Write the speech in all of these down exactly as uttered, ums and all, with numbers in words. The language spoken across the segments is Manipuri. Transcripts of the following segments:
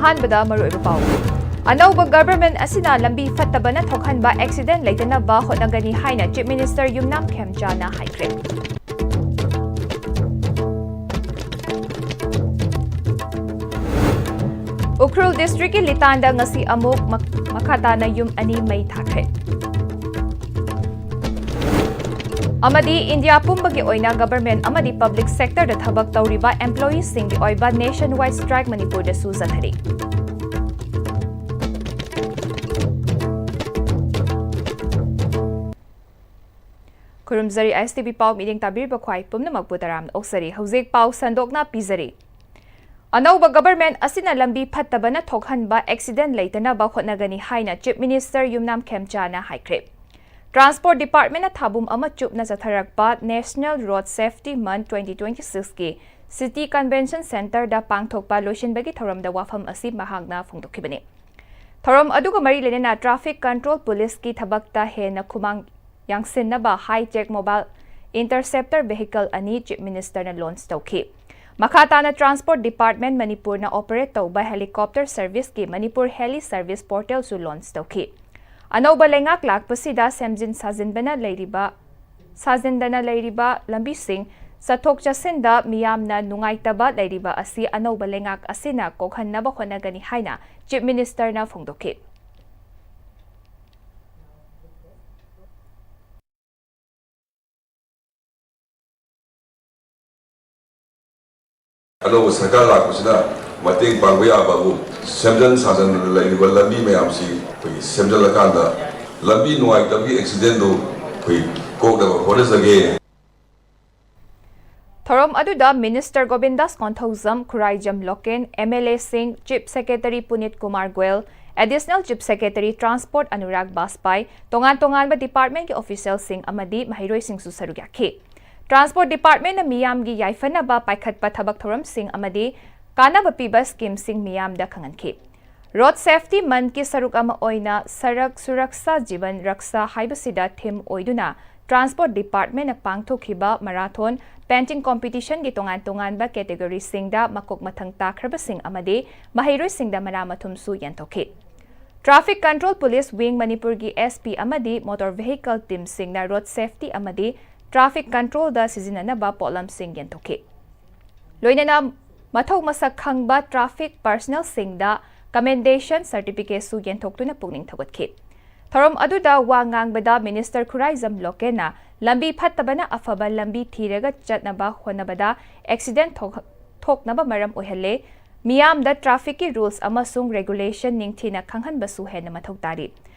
ꯑꯍꯥꯟꯕꯗ ꯃꯔꯨꯑꯣꯏꯕ ꯄꯥꯎ꯫ ꯑꯅꯧꯕ ꯒꯚꯔꯟꯃꯦꯟꯠ ꯑꯁꯤꯅ ꯂꯝꯕꯤ ꯐꯠꯇꯕꯅ ꯊꯣꯛꯍꯟꯕ ꯑꯦꯛꯁꯤꯗꯦꯟꯠ ꯂꯩꯇꯅꯕ ꯍꯣꯠꯅꯒꯅꯤ ꯍꯥꯏꯅ ꯆꯤꯐ ꯃꯤꯅꯤꯁꯇꯔ ꯌꯨꯝꯅꯥꯝ ꯈꯦꯝꯆꯥꯅ ꯍꯥꯏꯈ꯭ꯔꯦ꯫ ꯎꯈ꯭ꯔꯨꯜ ꯗꯤꯁꯇ꯭ꯔꯤꯛꯀꯤ ꯂꯤꯇꯥꯟꯗ ꯉꯁꯤ ꯑꯃꯨꯛ ꯃꯛ-, ꯃꯈꯥ ꯇꯥꯅ ꯌꯨꯝ ꯑꯅꯤ ꯃꯩ ꯊꯥꯈ꯭ꯔꯦ꯫ ꯑꯃꯗꯤ ꯏꯟꯗꯤꯌꯥ ꯄꯨꯝꯕꯒꯤ ꯑꯣꯏꯅ ꯒꯚꯔꯟꯃꯦꯟꯠ ꯑꯃꯗꯤ ꯄꯕ꯭ꯂꯤꯛ ꯁꯦꯛꯇꯔꯗ ꯊꯕꯛ ꯇꯧꯔꯤꯕ ꯑꯦꯝꯄ꯭ꯂꯣꯌꯤꯁꯤꯡꯒꯤ ꯑꯣꯏꯕ ꯅꯦꯁꯟ ꯋꯥꯏꯗ ꯁ꯭ꯇ꯭ꯔꯥꯏꯛ ꯃꯅꯤꯄꯨꯔꯗꯁꯨ ꯆꯠꯊꯔꯤ꯫ ꯈꯨꯔꯨꯝꯖꯔꯤ ꯑꯥꯏ ꯑꯦꯁ ꯇꯤ ꯚꯤ ꯄꯥꯎ ꯃꯤꯠꯌꯦꯡ ꯇꯥꯕꯤꯔꯤꯕ ꯈ꯭ꯋꯥꯏ ꯄꯨꯝꯅꯃꯛꯄꯨ ꯇꯔꯥꯝꯅ ꯑꯣꯛꯆꯔꯤ꯫ ꯍꯧꯖꯤꯛ ꯄꯥꯎ ꯁꯟꯗꯣꯛꯅ ꯄꯤꯖꯔꯤ꯫ ꯑꯅꯧꯕ ꯒꯚꯔꯟꯃꯦꯟꯠ ꯑꯁꯤꯅ ꯂꯝꯕꯤ ꯐꯠꯇꯕꯅ ꯊꯣꯛꯍꯟꯕ ꯑꯦꯛꯁꯤꯗꯦꯟꯠ ꯂꯩꯇꯅꯕ ꯍꯣꯠꯅꯒꯅꯤ ꯍꯥꯏꯅ ꯆꯤꯐ ꯃꯤꯅꯤꯁꯇꯔ ꯌꯨꯝꯅꯥꯝ ꯈꯦꯝꯆꯥꯅ ꯍꯥꯏꯈ꯭ꯔꯦ꯫ ꯇ꯭ꯔꯥꯟꯁꯄꯣꯔꯠ ꯗꯤꯄꯥꯔꯠꯃꯦꯟꯠꯅ ꯊꯥꯕꯨꯝ ꯑꯃ ꯆꯨꯞꯅ ꯆꯠꯊꯔꯛꯄ national road safety month twenty twenty ꯁꯤꯛꯁꯀꯤ ꯁꯤꯇꯤ ꯀꯟꯚꯦꯟꯁꯟ ꯁꯦꯟꯇꯔꯗ ꯄꯥꯡꯊꯣꯛꯄ ꯂꯣꯏꯁꯤꯟꯕꯒꯤ ꯊꯧꯔꯝꯗ ꯋꯥꯐꯝ ꯑꯁꯤ ꯃꯍꯥꯛꯅ ꯐꯣꯡꯗꯣꯛꯈꯤꯕꯅꯤ꯫ ꯊꯧꯔꯝ ꯑꯗꯨꯒ ꯃꯔꯤ ꯂꯩꯅꯅ ꯇ꯭ꯔꯥꯐꯤꯛ ꯀꯟꯇ꯭ꯔꯣꯜ ꯄꯨꯂꯤꯁꯀꯤ ꯊꯕꯛꯇ ꯍꯦꯟꯅ ꯈꯨꯃꯥꯡ ꯌꯥꯡꯁꯤꯟꯅꯕ ꯍꯥꯏ-ꯇꯦꯛ ꯃꯣꯕꯥꯏꯜ ꯏꯟꯇꯔꯁꯦꯞꯇꯔ ꯚꯦꯍꯤꯀꯜ ꯑꯅꯤ ꯆꯤꯐ ꯃꯤꯅꯤꯁꯇꯔꯅ ꯂꯣꯟꯆ ꯇꯧꯈꯤ꯫ ꯃꯈꯥ ꯇꯥꯅ ꯇ꯭ꯔꯥꯟꯁꯄꯣꯔꯠ ꯗꯤꯄꯥꯔꯠꯃꯦꯟꯠ ꯃꯅꯤꯄꯨꯔꯅ ꯑꯣꯄꯔꯦꯠ ꯇꯧꯕ ꯍꯦꯂꯤꯀꯣꯞꯇꯔ ꯁꯔꯚꯤꯁꯀꯤ ꯃꯅꯤꯄꯨꯔ ꯍꯦꯂꯤ ꯁꯔꯚꯤꯁ ꯄꯣꯔꯇꯦꯜꯁꯨ ꯂꯣꯟꯆ ꯇꯧꯈꯤ꯫ ꯑꯅꯧꯕ ꯂꯩꯉꯥꯛ ꯂꯥꯛꯄꯁꯤꯗ ꯁꯦꯝꯖꯤꯟ ꯁꯥꯖꯤꯟꯕꯅ ꯂꯩꯔꯤꯕ, ꯁꯥꯖꯤꯟꯗꯅ ꯂꯩꯔꯤꯕ ꯂꯝꯕꯤꯁꯤꯡ, ꯆꯠꯊꯣꯛ ꯆꯠꯁꯤꯟꯗ ꯃꯤꯌꯥꯝꯅ ꯅꯨꯡꯉꯥꯏꯇꯕ ꯂꯩꯔꯤꯕ ꯑꯁꯤ ꯑꯅꯧꯕ ꯂꯩꯉꯥꯛ ꯑꯁꯤꯅ ꯀꯣꯛꯍꯟꯅꯕ ꯍꯣꯠꯅꯒꯅꯤ ꯍꯥꯏꯅ ꯆꯤꯐ ꯃꯤꯅꯤꯁꯇꯔꯅ ꯐꯣꯡꯗꯣꯛꯈꯤ꯫ ꯑꯅꯧꯕ ꯁꯔꯀꯥꯔ ꯂꯥꯛꯄꯁꯤꯅ ꯃꯇꯦꯡ ꯄꯥꯡꯕ ꯌꯥꯕꯕꯨ ꯁꯦꯝꯖꯤꯟ ꯁꯥꯖꯤꯟꯗꯅ ꯂꯩꯔꯤꯕ ꯂꯝꯕꯤ ꯃꯌꯥꯝꯁꯤ ꯑꯩꯈꯣꯏꯒꯤ ꯁꯦꯝꯖꯤꯜꯂꯀꯥꯟꯗ ꯂꯝꯕꯤ ꯅꯨꯡꯉꯥꯏꯇꯕꯒꯤ ꯑꯦꯛꯁꯤꯗꯦꯟꯗꯨ ꯑꯩꯈꯣꯏ ꯀꯣꯛꯅꯕ ꯍꯣꯠꯅꯖꯒꯦ꯫ ꯊꯧꯔꯝ ꯑꯗꯨꯗ minister Govindas Konthoujam, Khuraijam Loken, M L ꯑꯦꯁꯤꯡ, chief secretary Puneet Kumar Goel, additional chief secretary transport Anurag Bajpai, ꯇꯣꯉꯥꯟ ꯇꯣꯉꯥꯟꯕ ꯗꯤꯄꯥꯔꯠꯃꯦꯟꯠꯀꯤ ꯑꯣꯐꯤꯁꯤꯌꯦꯜꯁꯤꯡ ꯑꯃꯗꯤ ꯃꯍꯩꯔꯣꯏꯁꯤꯡꯁꯨ ꯁꯔꯨꯛ ꯌꯥꯈꯤ꯫ ꯇ꯭ꯔꯥꯟꯁꯄꯣꯔꯠ ꯗꯤꯄꯥꯔꯠꯃꯦꯟꯠꯅ ꯃꯤꯌꯥꯝꯒꯤ ꯌꯥꯏꯐꯅꯕ ꯄꯥꯏꯈꯠꯄ ꯊꯕꯛ ꯊꯧꯔꯝꯁꯤꯡ ꯑꯃꯗꯤ ꯀꯥꯟꯅꯕ ꯄꯤꯕ ꯁ꯭ꯀꯤꯝꯁꯤꯡ ꯃꯤꯌꯥꯝꯗ ꯈꯪꯍꯟꯈꯤ꯫ ꯔꯣꯗ ꯁꯦꯐꯇꯤ ꯃꯟꯊꯀꯤ ꯁꯔꯨꯛ ꯑꯃ ꯑꯣꯏꯅ ꯁꯔꯛ ꯁꯨꯔꯛꯁꯥ ꯖꯤꯕꯟ ꯔꯛꯁꯥ ꯍꯥꯏꯕꯁꯤꯗ ꯊꯤꯝ ꯑꯣꯏꯗꯨꯅ Transport Department ꯅ ꯄꯥꯡꯊꯣꯛꯈꯤꯕ marathon, painting competition ꯒꯤ ꯇꯣꯉꯥꯟ ꯇꯣꯉꯥꯟꯕ category ꯁꯤꯡꯗ ꯃꯀꯣꯛ ꯃꯊꯪ ꯇꯥꯈ꯭ꯔꯕꯁꯤꯡ ꯑꯃꯗꯤ ꯃꯍꯩꯔꯣꯏꯁꯤꯡꯗ ꯃꯅꯥ ꯃꯊꯨꯝꯁꯨ ꯌꯦꯟꯊꯣꯛꯈꯤ꯫ Traffic Control Police Wing ꯃꯅꯤꯄꯨꯔꯒꯤ S P ꯑꯃꯗꯤ motor vehicle team ꯁꯤꯡꯅ road safety ꯑꯃꯗꯤ traffic control ꯗ ꯁꯤꯖꯤꯟꯅꯅꯕ ꯄꯣꯠꯂꯝꯁꯤꯡ ꯌꯦꯟꯊꯣꯛꯈꯤ꯫ ꯂꯣꯏꯅꯅ ꯃꯊꯧ ꯃꯁꯛ ꯈꯪꯕ traffic personnel ꯁꯤꯡꯗ commendation certificate ꯁꯨ ꯌꯦꯟꯊꯣꯛꯇꯨꯅ ꯄꯨꯛꯅꯤꯡ ꯊꯧꯒꯠꯈꯤ꯫ ꯊꯧꯔꯝ ꯑꯗꯨꯗ ꯋꯥ ꯉꯥꯡꯕꯗ Minister ꯈꯨꯔꯥꯏꯖꯝ ꯂꯣꯀꯦꯟꯅ ꯂꯝꯕꯤ ꯐꯠꯇꯕꯅ ꯑꯐꯕ ꯂꯝꯕꯤ ꯊꯤꯔꯒ ꯆꯠꯅꯕ ꯍꯣꯠꯅꯕꯗ accident ꯊꯣꯛ-, ꯊꯣꯛꯅꯕ ꯃꯔꯝ ꯑꯣꯏꯍꯜꯂꯦ꯫ ꯃꯤꯌꯥꯝꯗ traffic ꯀꯤ rules ꯑꯃꯁꯨꯡ regulation ꯅꯤꯡꯊꯤꯅ ꯈꯪꯍꯟꯕꯁꯨ ꯍꯦꯟꯅ ꯃꯊꯧ ꯇꯥꯔꯤ꯫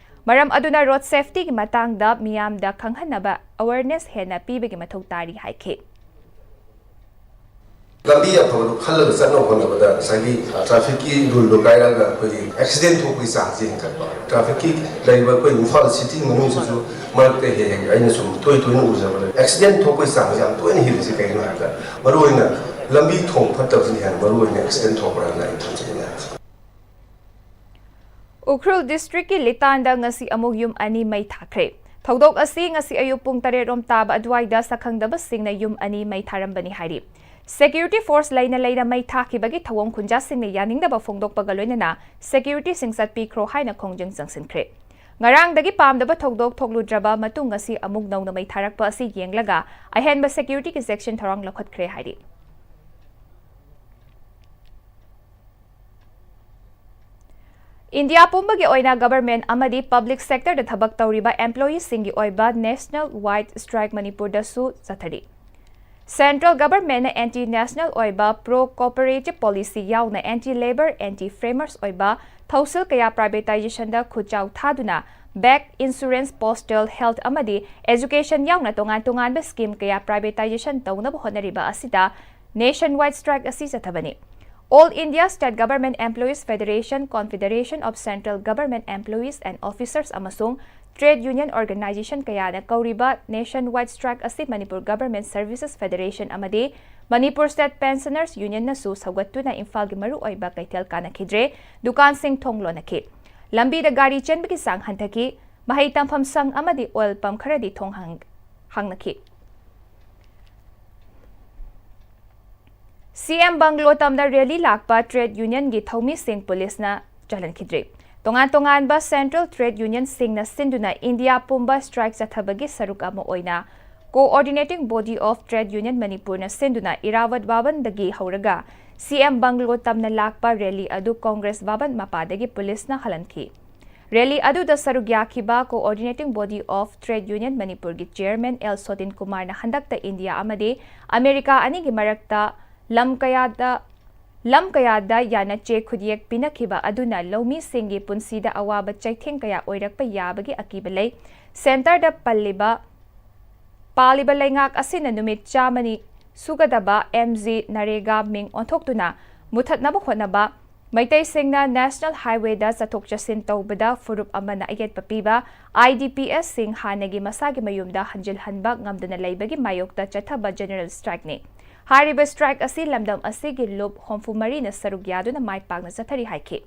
ꯃꯔꯝ ꯑꯗꯨꯅ road safety ꯒꯤ ꯃꯇꯥꯡꯗ ꯃꯤꯌꯥꯝꯗ ꯈꯪꯍꯟꯅꯕ awareness ꯍꯦꯟꯅ ꯄꯤꯕꯒꯤ ꯃꯊꯧ ꯇꯥꯔꯤ ꯍꯥꯏꯈꯤ꯫ ꯂꯝꯕꯤ ꯑꯐꯕꯗꯨ ꯈꯜꯂꯒ ꯆꯠꯅꯕ ꯍꯣꯠꯅꯕꯗ ꯉꯁꯥꯏꯒꯤ, ꯑ, traffic ꯀꯤ rule ꯗꯣ ꯀꯥꯏꯔꯛꯑꯒ ꯑꯩꯈꯣꯏꯒꯤ accident ꯊꯣꯛꯄꯒꯤ ꯆꯥꯡꯁꯤ ꯍꯦꯟꯒꯠꯄ꯫ Traffic ꯀꯤ ꯂꯩꯔꯤꯕ ꯑꯩꯈꯣꯏ ꯏꯝꯐꯥꯜ city ꯃꯅꯨꯡꯁꯤꯁꯨ ꯃꯔꯛꯇ ꯍꯦꯛ ꯍꯦꯛ ꯑꯩꯅ ꯁꯨꯝ ꯇꯣꯏ ꯇꯣꯏꯅ ꯎꯖꯕꯗ accident ꯊꯣꯛꯄꯒꯤ ꯆꯥꯡꯁꯤ ꯌꯥꯝ ꯇꯣꯏꯅ ꯍꯦꯜꯂꯤꯁꯦ ꯀꯩꯒꯤꯅꯣ ꯍꯥꯏꯕꯗ ꯃꯔꯨꯑꯣꯏꯅ ꯂꯝꯕꯤ ꯊꯣꯡ ꯐꯠꯇꯕꯁꯤꯅ ꯍꯦꯟꯅ ꯃꯔꯨꯑꯣꯏꯅ accident ꯊꯣꯛꯄ꯭ꯔꯥꯅ ꯑꯩ ꯊꯝꯖꯅꯤꯡꯉꯤ꯫ ꯎꯈ꯭ꯔꯨꯜ district ꯀꯤ ꯂꯤꯇꯥꯟꯗ ꯉꯁꯤ ꯑꯃꯨꯛ ꯌꯨꯝ ꯑꯅꯤ ꯃꯩ ꯊꯥꯈ꯭ꯔꯦ꯫ ꯊꯧꯗꯣꯛ ꯑꯁꯤ ꯉꯁꯤ ꯑꯌꯨꯛ ꯄꯨꯡ ꯇꯔꯦꯠ ꯔꯣꯝ ꯇꯥꯕ ꯑꯗꯨꯋꯥꯏꯗ ꯁꯛꯈꯪꯗꯕꯁꯤꯡꯅ ꯌꯨꯝ ꯑꯅꯤ ꯃꯩ ꯊꯥꯔꯝꯕꯅꯤ ꯍꯥꯏꯔꯤ꯫ Security force ꯂꯩꯅ ꯂꯩꯅ ꯃꯩ ꯊꯥꯈꯤꯕꯒꯤ ꯊꯧꯑꯣꯡ ꯈꯨꯟꯖꯥꯁꯤꯡꯅ ꯌꯥꯅꯤꯡꯗꯕ ꯐꯣꯡꯗꯣꯛꯄꯒ ꯂꯣꯏꯅꯅ security ꯁꯤꯡ ꯆꯠꯄꯤꯈ꯭ꯔꯣ ꯍꯥꯏꯅ ꯈꯣꯡꯖꯪ ꯆꯪꯁꯤꯟꯈ꯭ꯔꯦ꯫ ꯉꯔꯥꯡꯗꯒꯤ ꯄꯥꯝꯗꯕ ꯊꯧꯗꯣꯛ ꯊꯣꯛꯂꯨꯗ꯭ꯔꯕ ꯃꯇꯨꯡ ꯉꯁꯤ ꯑꯃꯨꯛ ꯅꯧꯅ ꯃꯩ ꯊꯥꯔꯛꯄ ꯑꯁꯤ ꯌꯦꯡꯂꯒ ꯑꯍꯦꯟꯕ security ꯒꯤ section ꯊꯧꯔꯥꯡ ꯂꯧꯈꯠꯈ꯭ꯔꯦ ꯍꯥꯏꯔꯤ꯫ ꯏꯟꯗꯤꯌꯥ ꯄꯨꯝꯕꯒꯤ ꯑꯣꯏꯅ government ꯑꯃꯗꯤ public sector ꯗ ꯊꯕꯛ ꯇꯧꯔꯤꯕ employee ꯁꯤꯡꯒꯤ ꯑꯣꯏꯕ national wide strike ꯃꯅꯤꯄꯨꯔꯗꯁꯨ ꯆꯠꯊꯔꯤ꯫ Central government ꯅ anti national ꯑꯣꯏꯕ pro cooperative policy ꯌꯥꯎꯅ anti labour, anti framers ꯑꯣꯏꯕ ꯊꯧꯁꯤꯜ ꯀꯌꯥ privatization ꯗ ꯈꯨꯠꯆꯥꯎ ꯊꯥꯗꯨꯅ bank, insurance, postal, health ꯑꯃꯗꯤ education ꯌꯥꯎꯅ ꯇꯣꯉꯥꯟ ꯇꯣꯉꯥꯟꯕ scheme ꯀꯌꯥ privatization ꯇꯧꯅꯕ ꯍꯣꯠꯅꯔꯤꯕ ꯑꯁꯤꯗ nationwide strike ꯑꯁꯤ ꯆꯠꯊꯕꯅꯤ꯫ All India State Government Employees Federation, Confederation of Central Government Employees and Officers ꯑꯃꯁꯨꯡ trade union organization ꯀꯌꯥꯅ ꯀꯧꯔꯤꯕ nationwide strike ꯑꯁꯤ Manipur Government Services Federation ꯑꯃꯗꯤ Manipur State Pensioners Union ꯅꯁꯨ ꯁꯧꯒꯠꯇꯨꯅ ꯏꯝꯐꯥꯜꯒꯤ ꯃꯔꯨꯑꯣꯏꯕ ꯀꯩꯊꯦꯜ ꯀꯥꯅꯈꯤꯗ꯭ꯔꯦ, ꯗꯨꯀꯥꯟꯁꯤꯡ ꯊꯣꯡ ꯂꯣꯟꯅꯈꯤ꯫ ꯂꯝꯕꯤꯗ ꯒꯥꯔꯤ ꯆꯦꯟꯕꯒꯤ ꯆꯥꯡ ꯍꯟꯊꯈꯤ꯫ ꯃꯍꯩ ꯇꯝꯐꯝ ꯁꯪ ꯑꯃꯗꯤ oil pump ꯈꯔꯗꯤ ꯊꯣꯡ ꯍꯥꯡ-, ꯍꯪꯅꯈꯤ꯫ ꯁꯤ ꯑꯦꯝ ꯕꯪꯒ꯭ꯂꯣ ꯇꯝꯅ ꯔꯦꯂꯤ ꯂꯥꯛꯄ ꯇ꯭ꯔꯦꯗ ꯌꯨꯅꯤꯌꯟꯒꯤ ꯊꯧꯃꯤꯁꯤꯡ ꯄꯨꯂꯤꯁꯅ ꯆꯜꯍꯟꯈꯤꯗ꯭ꯔꯤ꯫ ꯇꯣꯉꯥꯟ ꯇꯣꯉꯥꯟꯕ ꯁꯦꯟꯇ꯭ꯔꯦꯜ ꯇ꯭ꯔꯦꯗ ꯌꯨꯅꯤꯌꯟꯁꯤꯡꯅ ꯁꯤꯟꯗꯨꯅ ꯏꯟꯗꯤꯌꯥ ꯄꯨꯝꯕ ꯁ꯭ꯇ꯭ꯔꯥꯏꯛ ꯆꯠꯊꯕꯒꯤ ꯁꯔꯨꯛ ꯑꯃ ꯑꯣꯏꯅ Coordinating Body of Trade Union ꯃꯅꯤꯄꯨꯔꯅ ꯁꯤꯟꯗꯨꯅ ꯏꯔꯥꯋꯠ ꯚꯕꯟꯗꯒꯤ ꯍꯧꯔꯒ ꯁꯤ ꯑꯦꯝ ꯕꯪꯒ꯭ꯂꯣ ꯇꯝꯅ ꯂꯥꯛꯄ ꯔꯦꯂꯤ ꯑꯗꯨ ꯀꯣꯡꯒ꯭ꯔꯦꯁ ꯚꯕꯟ ꯃꯄꯥꯗꯒꯤ ꯄꯨꯂꯤꯁꯅ ꯍꯜꯍꯟꯈꯤ꯫ ꯔꯦꯂꯤ ꯑꯗꯨꯗ ꯁꯔꯨꯛ ꯌꯥꯈꯤꯕ Coordinating Body of Trade Union ꯃꯅꯤꯄꯨꯔꯒꯤ ꯆꯦꯌꯔꯃꯦꯟ ꯑꯦꯜ ꯁꯣꯇꯤꯟ ꯀꯨꯃꯥꯔꯅ ꯍꯟꯗꯛꯇ ꯏꯟꯗꯤꯌꯥ ꯑꯃꯗꯤ ꯑꯃꯦꯔꯤꯀꯥ ꯑꯅꯤꯒꯤ ꯃꯔꯛꯇ ꯂꯝ ꯀꯌꯥꯗ, ꯂꯝ ꯀꯌꯥꯗ ꯌꯥꯅꯆꯦ ꯈꯨꯠꯌꯦꯛ ꯄꯤꯅꯈꯤꯕ ꯑꯗꯨꯅ ꯂꯧꯃꯤꯁꯤꯡꯒꯤ ꯄꯨꯟꯁꯤꯗ ꯑꯋꯥꯕ ꯆꯩꯊꯦꯡ ꯀꯌꯥ ꯑꯣꯏꯔꯛꯄ ꯌꯥꯕꯒꯤ ꯑꯀꯤꯕ ꯂꯩ꯫ ꯁꯦꯟꯇꯔꯗ ꯄꯜꯂꯤꯕ, ꯄꯥꯜꯂꯤꯕ ꯂꯩꯉꯥꯛ ꯑꯁꯤꯅ ꯅꯨꯃꯤꯠ ꯆꯥꯝꯃꯅꯤ ꯁꯨꯒꯗꯕ ꯑꯦꯝ ꯖꯤ ꯅꯔꯦꯒꯥ ꯃꯤꯡ ꯑꯣꯟꯊꯣꯛꯇꯨꯅ ꯃꯨꯊꯠꯅꯕ ꯍꯣꯠꯅꯕ, ꯃꯩꯇꯩꯁꯤꯡꯅ ꯅꯦꯁꯅꯦꯜ ꯍꯥꯏꯋꯦꯗ ꯆꯠꯊꯣꯛ ꯆꯠꯁꯤꯟ ꯇꯧꯕꯗ ꯐꯨꯔꯨꯞ ꯑꯃꯅ ꯑꯌꯦꯠꯄ ꯄꯤꯕ, ꯑꯥꯏ ꯗꯤ ꯄꯤ ꯑꯦꯁꯁꯤꯡ ꯍꯥꯟꯅꯒꯤ ꯃꯁꯥꯒꯤ ꯃꯌꯨꯝꯗ ꯍꯟꯖꯤꯜꯍꯟꯕ ꯉꯝꯗꯅ ꯂꯩꯕꯒꯤ ꯃꯥꯌꯣꯛꯇ ꯆꯠꯊꯕ ꯖꯦꯅꯔꯦꯜ ꯁ꯭ꯇ꯭ꯔꯥꯏꯛꯅꯤ꯫ ꯍꯥꯏꯔꯤꯕ ꯁ꯭ꯇ꯭ꯔꯥꯏꯛ ꯑꯁꯤ ꯂꯝꯗꯝ ꯑꯁꯤꯒꯤ ꯂꯨꯞ ꯍꯨꯝꯐꯨ ꯃꯔꯤꯅ ꯁꯔꯨꯛ ꯌꯥꯗꯨꯅ ꯃꯥꯏ ꯄꯥꯛꯅ ꯆꯠꯊꯔꯤ ꯍꯥꯏꯈꯤ꯫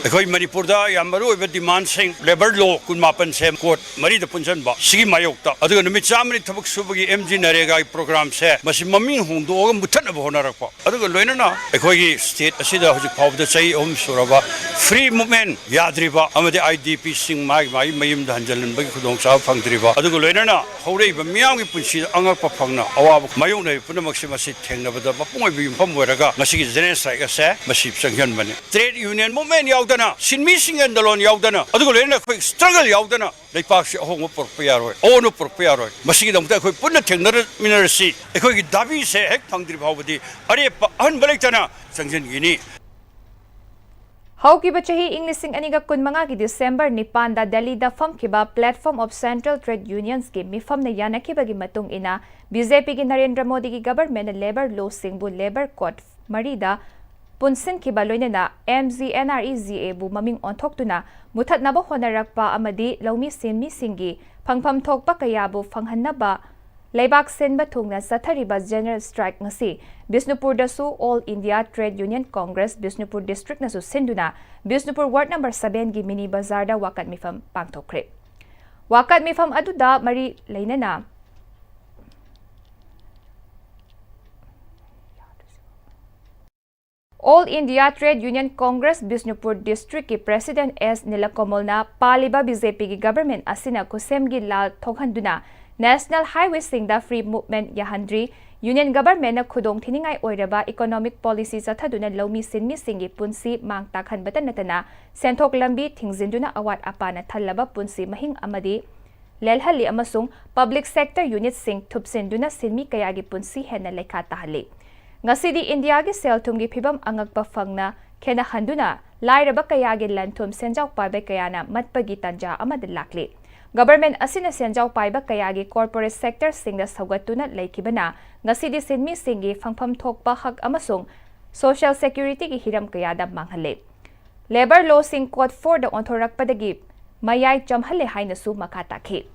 ꯑꯩꯈꯣꯏ ꯃꯅꯤꯄꯨꯔꯗ ꯌꯥꯝ ꯃꯔꯨ ꯑꯣꯏꯕ ꯗꯤꯃꯥꯟꯁꯤꯡ, ꯂꯦꯕꯔ ꯂꯣ ꯀꯨꯟꯃꯥꯄꯟꯁꯦ ꯀꯣꯔꯠ ꯃꯔꯤꯗ ꯄꯨꯟꯁꯤꯟꯕ, ꯁꯤꯒꯤ ꯃꯥꯌꯣꯛꯇ, ꯑꯗꯨꯒ ꯅꯨꯃꯤꯠ ꯆꯥꯝꯃꯅꯤ ꯊꯕꯛ ꯁꯨꯕꯒꯤ ꯑꯦꯝ ꯖꯤ ꯅꯔꯦꯒꯥꯒꯤ ꯄ꯭ꯔꯣꯒ꯭ꯔꯥꯝꯁꯦ ꯃꯁꯤ ꯃꯃꯤꯡ ꯍꯣꯡꯗꯣꯛꯑꯒ ꯃꯨꯊꯠꯅꯕ ꯍꯣꯠꯅꯔꯛꯄ, ꯑꯗꯨꯒ ꯂꯣꯏꯅꯅ ꯑꯩꯈꯣꯏꯒꯤ ꯁ꯭ꯇꯦꯠ ꯑꯁꯤꯗ ꯍꯧꯖꯤꯛ ꯐꯥꯎꯕꯗ ꯆꯍꯤ ꯑꯍꯨꯝ ꯁꯨꯔꯕ ꯐ꯭ꯔꯤ ꯃꯨꯚꯃꯦꯟ ꯌꯥꯗ꯭ꯔꯤꯕ ꯑꯃꯗꯤ ꯑꯥꯏ ꯗꯤ ꯄꯤꯁꯤꯡ ꯃꯥꯒꯤ ꯃꯥꯒꯤ ꯃꯌꯨꯝꯗ ꯍꯟꯖꯤꯜꯍꯟꯕꯒꯤ ꯈꯨꯗꯣꯡꯆꯥꯕ ꯐꯪꯗ꯭ꯔꯤꯕ, ꯑꯗꯨꯒ ꯂꯣꯏꯅꯅ ꯍꯧꯔꯛꯏꯕ ꯃꯤꯌꯥꯝꯒꯤ ꯄꯨꯟꯁꯤꯗ ꯑꯉꯛꯄ ꯐꯪꯅ ꯑꯋꯥꯕ ꯃꯥꯌꯣꯛꯅꯔꯤꯕ ꯄꯨꯝꯅꯃꯛꯁꯤ ꯃꯁꯤ ꯊꯦꯡꯅꯕꯗ ꯃꯄꯨꯡ ꯑꯣꯏꯕ ꯌꯨꯝꯐꯝ ꯑꯣꯏꯔꯒ ꯉꯁꯤꯒꯤ ꯖꯦꯅꯔꯦꯜ ꯁ꯭ꯇ꯭ꯔꯥꯏꯛ ꯑꯁꯦ ꯃꯁꯤ ꯆꯪꯁꯤꯟꯕꯅꯤ꯫ ꯇ꯭ꯔꯦꯗ ꯌꯨꯅꯤꯌꯟ ꯃꯨꯚꯃꯦꯟ ꯌꯥꯎꯗꯅ, ꯁꯤꯟꯃꯤꯁꯤꯡꯒꯤ ꯑꯟꯗꯣꯂꯟ ꯌꯥꯎꯗꯅ, ꯑꯗꯨꯒ ꯂꯣꯏꯅꯅ ꯑꯩꯈꯣꯏ ꯁ꯭ꯇ꯭ꯔꯒꯜ ꯌꯥꯎꯗꯅ ꯂꯩꯄꯥꯛꯁꯤ ꯑꯍꯣꯡꯕ ꯄꯨꯔꯛꯄ ꯌꯥꯔꯣꯏ, ꯑꯑꯣꯟꯕ ꯄꯨꯔꯛꯄ ꯌꯥꯔꯣꯏ꯫ ꯃꯁꯤꯒꯤꯗꯃꯛꯇ ꯑꯩꯈꯣꯏ ꯄꯨꯟꯅ ꯊꯦꯡꯅꯔꯃꯤꯟꯅꯔꯁꯤ꯫ ꯑꯩꯈꯣꯏꯒꯤ ꯗꯥꯕꯤꯁꯦ ꯍꯦꯛ ꯐꯪꯗ꯭ꯔꯤ ꯐꯥꯎꯕꯗꯤ ꯑꯔꯦꯞꯄ ꯑꯍꯟꯕ ꯂꯩꯇꯅ ꯆꯪꯁꯤꯟꯈꯤꯅꯤ꯫ ꯍꯧꯈꯤꯕ ꯆꯍꯤ ꯏꯪ ꯂꯤꯁꯤꯡ ꯑꯅꯤꯒ ꯀꯨꯟꯃꯉꯥꯒꯤ ꯗꯤꯁꯦꯝꯕꯔ ꯅꯤꯄꯥꯟꯗ ꯗꯦꯜꯂꯤꯗ ꯐꯝꯈꯤꯕ Platform of Central Trade Unionsꯀꯤ ꯃꯤꯐꯝꯅ ꯌꯥꯅꯈꯤꯕꯒꯤ ꯃꯇꯨꯡ ꯏꯟꯅ, ꯕꯤ ꯖꯦ ꯄꯤꯒꯤ ꯅꯔꯦꯟꯗ꯭ꯔ ꯃꯣꯗꯤꯒꯤ ꯒꯕꯔꯃꯦꯟꯅ ꯂꯦꯕꯔ ꯂꯣꯁꯤꯡꯕꯨ ꯂꯦꯕꯔ ꯀꯣꯗ ꯃꯔꯤꯗ ꯄꯨꯟꯁꯤꯟꯈꯤꯕ, ꯂꯣꯏꯅꯅ M G N R E G ꯑꯦꯕꯨ ꯃꯃꯤꯡ ꯑꯣꯟꯊꯣꯛꯇꯨꯅ ꯃꯨꯊꯠꯅꯕ ꯍꯣꯠꯅꯔꯛꯄ ꯑꯃꯗꯤ ꯂꯧꯃꯤ ꯁꯤꯟꯃꯤꯁꯤꯡꯒꯤ ꯐꯪꯐꯝ ꯊꯣꯛꯄ ꯀꯌꯥꯕꯨ ꯐꯪꯍꯟꯅꯕ ꯂꯩꯕꯥꯛ ꯁꯤꯟꯕ ꯊꯨꯡꯅ ꯆꯠꯊꯔꯤꯕ ꯖꯦꯅꯔꯦꯜ ꯁ꯭ꯇ꯭ꯔꯥꯏꯛ ꯉꯁꯤ ꯕꯤꯁꯅꯨꯄꯨꯔꯗꯁꯨ All India Trade Union Congress Bishnupur ꯗꯤꯁꯇ꯭ꯔꯤꯛꯅꯁꯨ ꯁꯤꯟꯗꯨꯅ ꯕꯤꯁꯅꯨꯄꯨꯔ ꯋꯥꯔꯗ ꯅꯝꯕꯔ ꯁꯚꯦꯟꯒꯤ ꯃꯤꯅꯤ ꯕꯖꯥꯔꯗ ꯋꯥꯀꯠ ꯃꯤꯐꯝ ꯄꯥꯡꯊꯣꯛꯈ꯭ꯔꯦ꯫ ꯋꯥꯀꯠ ꯃꯤꯐꯝ ꯑꯗꯨꯗ ꯃꯔꯤ ꯂꯩꯅꯅ All India Trade Union Congress Bishnupur ꯗꯤꯁꯇ꯭ꯔꯤꯛꯀꯤ ꯄ꯭ꯔꯦꯁꯤꯗꯦꯟꯠ ꯑꯦꯁ ꯅꯤꯂꯀꯃꯜꯅ ꯄꯥꯜꯂꯤꯕ ꯕꯤ ꯖꯦ ꯄꯤꯒꯤ ꯒꯚꯔꯟꯃꯦꯟꯠ ꯑꯁꯤꯅ ꯈꯨꯠꯁꯦꯝꯒꯤ ꯂꯥꯜ ꯊꯣꯛꯍꯟꯗꯨꯅ ꯅꯦꯁꯅꯦꯜ ꯍꯥꯏꯋꯦꯁꯤꯡꯗ ꯐ꯭ꯔꯤ ꯃꯨꯚꯃꯦꯟꯠ ꯌꯥꯍꯟꯗ꯭ꯔꯤ, ꯌꯨꯅꯤꯌꯟ ꯒꯚꯔꯟꯃꯦꯟꯠꯅ ꯈꯨꯗꯣꯡ ꯊꯤꯅꯤꯡꯉꯥꯏ ꯑꯣꯏꯔꯕ ꯏꯀꯣꯅꯣꯃꯤꯛ ꯄꯣꯂꯤꯁꯤ ꯆꯠꯊꯗꯨꯅ ꯂꯧꯃꯤ ꯁꯤꯟꯃꯤꯁꯤꯡꯒꯤ ꯄꯨꯟꯁꯤ ꯃꯥꯡ ꯇꯥꯛꯍꯟꯕꯇ ꯅꯠꯇꯅ ꯁꯦꯟꯊꯣꯛ ꯂꯝꯕꯤ ꯊꯤꯡꯖꯤꯟꯗꯨꯅ ꯑꯋꯥꯠ ꯑꯄꯥꯅ ꯊꯜꯂꯕ ꯄꯨꯟꯁꯤ ꯃꯍꯤꯡ ꯑꯃꯗꯤ ꯂꯦꯜꯍꯜꯂꯤ ꯑꯃꯁꯨꯡ ꯄꯕ꯭ꯂꯤꯛ ꯁꯦꯛꯇꯔ ꯌꯨꯅꯤꯠꯁꯤꯡ ꯊꯨꯞꯆꯤꯟꯗꯨꯅ ꯁꯤꯟꯃꯤ ꯀꯌꯥꯒꯤ ꯄꯨꯟꯁꯤ ꯍꯦꯟꯅ ꯂꯩꯈꯥ ꯇꯥꯍꯜꯂꯤ꯫ ꯉꯁꯤꯗꯤ ꯏꯟꯗꯤꯌꯥꯒꯤ ꯁꯦꯜ ꯊꯨꯝꯒꯤ ꯐꯤꯚꯝ ꯑꯉꯛꯄ ꯐꯪꯅ ꯈꯦꯠꯅꯍꯟꯗꯨꯅ ꯂꯥꯏꯔꯕ ꯀꯌꯥꯒꯤ ꯂꯟ ꯊꯨꯝ ꯁꯦꯟꯖꯥꯎ ꯄꯥꯏꯕ ꯀꯌꯥꯅ ꯃꯠꯄꯒꯤ ꯇꯥꯟꯖꯥ ꯑꯃꯗ ꯂꯥꯛꯂꯤ꯫ ꯒꯚꯔꯟꯃꯦꯟꯠ ꯑꯁꯤꯅ ꯁꯦꯟꯖꯥꯎ ꯄꯥꯏꯕ ꯀꯌꯥꯒꯤ ꯀꯣꯔꯄꯣꯔꯦꯠ ꯁꯦꯛꯇꯔꯁꯤꯡꯗ ꯁꯧꯒꯠꯇꯨꯅ ꯂꯩꯈꯤꯕꯅ ꯉꯁꯤꯗꯤ ꯁꯤꯟꯃꯤꯁꯤꯡꯒꯤ ꯐꯪꯐꯝ ꯊꯣꯛꯄ ꯍꯛ ꯑꯃꯁꯨꯡ ꯁꯣꯁꯤꯌꯦꯜ ꯁꯦꯀ꯭ꯌꯨꯔꯤꯇꯤꯒꯤ ꯍꯤꯔꯝ ꯀꯌꯥꯗ ꯃꯥꯡꯍꯜꯂꯦ꯫ ꯂꯦꯕꯔ ꯂꯣꯁꯤꯡ ꯀꯣꯗ ꯐꯣꯔꯗ ꯑꯣꯟꯊꯣꯔꯛꯄꯗꯒꯤ ꯃꯌꯥꯏ ꯆꯝꯍꯜꯂꯦ ꯍꯥꯏꯅꯁꯨ ꯃꯈꯥ ꯇꯥꯈꯤ꯫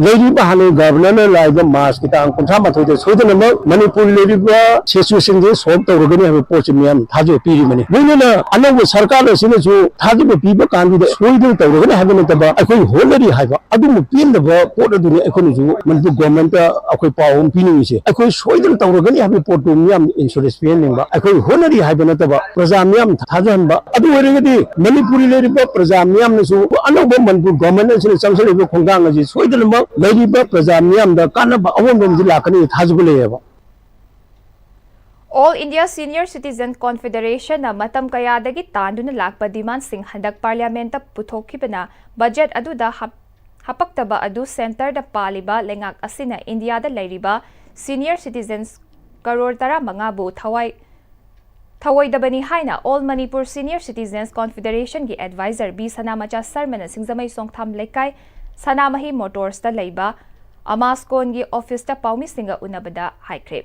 ꯂꯩꯔꯤꯕ ꯍꯥꯟꯅ ꯒꯚꯔꯅꯔꯅ ꯂꯥꯛꯏꯕ ꯃꯥꯔꯆꯀꯤ ꯇꯥꯡ ꯀꯨꯟꯊ꯭ꯔꯥ ꯃꯥꯊꯣꯏꯗ ꯁꯣꯏꯗꯅꯃꯛ ꯃꯅꯤꯄꯨꯔ ꯂꯩꯔꯤꯕ ꯁꯤꯆꯨꯋꯦꯁꯟꯁꯦ ꯁꯣꯜꯕ ꯇꯧꯔꯒꯅꯤ ꯍꯥꯏꯕ ꯄꯣꯠꯁꯤ ꯃꯤꯌꯥꯝ ꯊꯥꯖꯕ ꯄꯤꯔꯤꯕꯅꯤ꯫ ꯂꯣꯏꯅꯅ ꯑꯅꯧꯕ ꯁꯔꯀꯥꯔ ꯑꯁꯤꯅꯁꯨ ꯊꯥꯖꯕ ꯄꯤꯕ ꯀꯥꯟꯗꯨꯗ ꯁꯣꯏꯗꯅ ꯇꯧꯔꯒꯅꯤ ꯍꯥꯏꯕ ꯅꯠꯇꯕ ꯑꯩꯈꯣꯏ ꯍꯣꯠꯅꯔꯤ ꯍꯥꯏꯕ ꯑꯗꯨꯝꯕ ꯄꯦꯟꯗꯕ ꯄꯣꯠ ꯑꯗꯨꯅꯤ ꯑꯩꯈꯣꯏꯅꯁꯨ ꯃꯅꯤꯄꯨꯔ ꯒꯣꯔꯃꯦꯟꯠꯇ ꯑꯩꯈꯣꯏ ꯄꯥꯎ ꯑꯃ ꯄꯤꯅꯤꯡꯉꯤꯁꯦ꯫ ꯑꯩꯈꯣꯏ ꯁꯣꯏꯗꯅ ꯇꯧꯔꯒꯅꯤ ꯍꯥꯏꯕꯒꯤ ꯄꯣꯠꯇꯨ ꯃꯤꯌꯥꯝ ꯑꯦꯁꯨꯔꯦꯟꯁ ꯄꯤꯍꯟꯅꯤꯡꯕ, ꯑꯩꯈꯣꯏ ꯍꯣꯠꯅꯔꯤ ꯍꯥꯏꯕ ꯅꯠꯇꯕ ꯄ꯭ꯔꯖꯥ ꯃꯤꯌꯥꯝ ꯊꯥꯖꯍꯟꯕ꯫ ꯑꯗꯨ ꯑꯣꯏꯔꯒꯗꯤ ꯃꯅꯤꯄꯨꯔꯗ ꯂꯩꯔꯤꯕ ꯄ꯭ꯔꯖꯥ ꯃꯤꯌꯥꯝꯅꯁꯨ ꯑꯅꯧꯕ ꯃꯅꯤꯄꯨꯔ ꯒꯣꯔꯃꯦꯟꯠ ꯑꯁꯤꯅ ꯆꯪꯁꯤꯜꯂꯤꯕ ꯈꯣꯡꯊꯥꯡ ꯑꯁꯤ ꯁꯣꯏꯗꯅꯃꯛ ꯂꯩꯔꯤꯕ ꯄ꯭ꯔꯖꯥ ꯃꯤꯌꯥꯝꯗ ꯀꯥꯟꯅꯕ ꯑꯍꯣꯡꯕ ꯑꯃꯗꯤ ꯂꯥꯛꯀꯅꯤ ꯊꯥꯖꯕ ꯂꯩꯌꯦꯕ꯫ All India Senior Citizen Confederationꯅ ꯃꯇꯝ ꯀꯌꯥꯗꯒꯤ ꯇꯥꯟꯗꯨꯅ ꯂꯥꯛꯄ ꯗꯤꯃꯥꯟꯁꯤꯡ ꯍꯟꯗꯛ ꯄꯥꯔꯂꯤꯌꯥꯃꯦꯟꯠꯇ ꯄꯨꯊꯣꯛꯈꯤꯕꯅ ꯕꯖꯦꯠ ꯑꯗꯨꯗ ꯍꯥꯞ-, ꯍꯥꯄꯛꯇꯕ ꯑꯗꯨ ꯁꯦꯟꯇꯔꯗ ꯄꯥꯜꯂꯤꯕ ꯂꯩꯉꯥꯛ ꯑꯁꯤꯅ ꯏꯟꯗꯤꯌꯥꯗ ꯂꯩꯔꯤꯕ ꯁꯤꯅꯤꯌꯔ ꯁꯤꯇꯤꯖꯦꯟꯁ ꯀꯔꯣꯔ ꯇꯔꯥꯃꯉꯥꯕꯨ ꯊꯋꯥꯏ ꯊꯧꯑꯣꯏꯗꯕꯅꯤ ꯍꯥꯏꯅ All Manipur Senior Citizens Confederationꯒꯤ ꯑꯦꯗꯚꯥꯏꯖꯔ ꯕꯤ ꯁꯅꯥꯃꯆꯥ ꯁꯔꯃꯅ ꯁꯤꯡꯖꯃꯩ ꯁꯣꯡꯊꯥꯝ ꯂꯩꯀꯥꯏ ꯁꯅꯥꯃꯍꯤ ꯃꯣꯇꯣꯔꯁꯇ ꯂꯩꯕ ꯑꯃꯥꯁꯀꯣꯟꯒꯤ ꯑꯣꯐꯤꯁꯇ ꯄꯥꯎꯃꯤꯁꯤꯡꯒ ꯎꯅꯕꯗ ꯍꯥꯏꯈ꯭ꯔꯦ꯫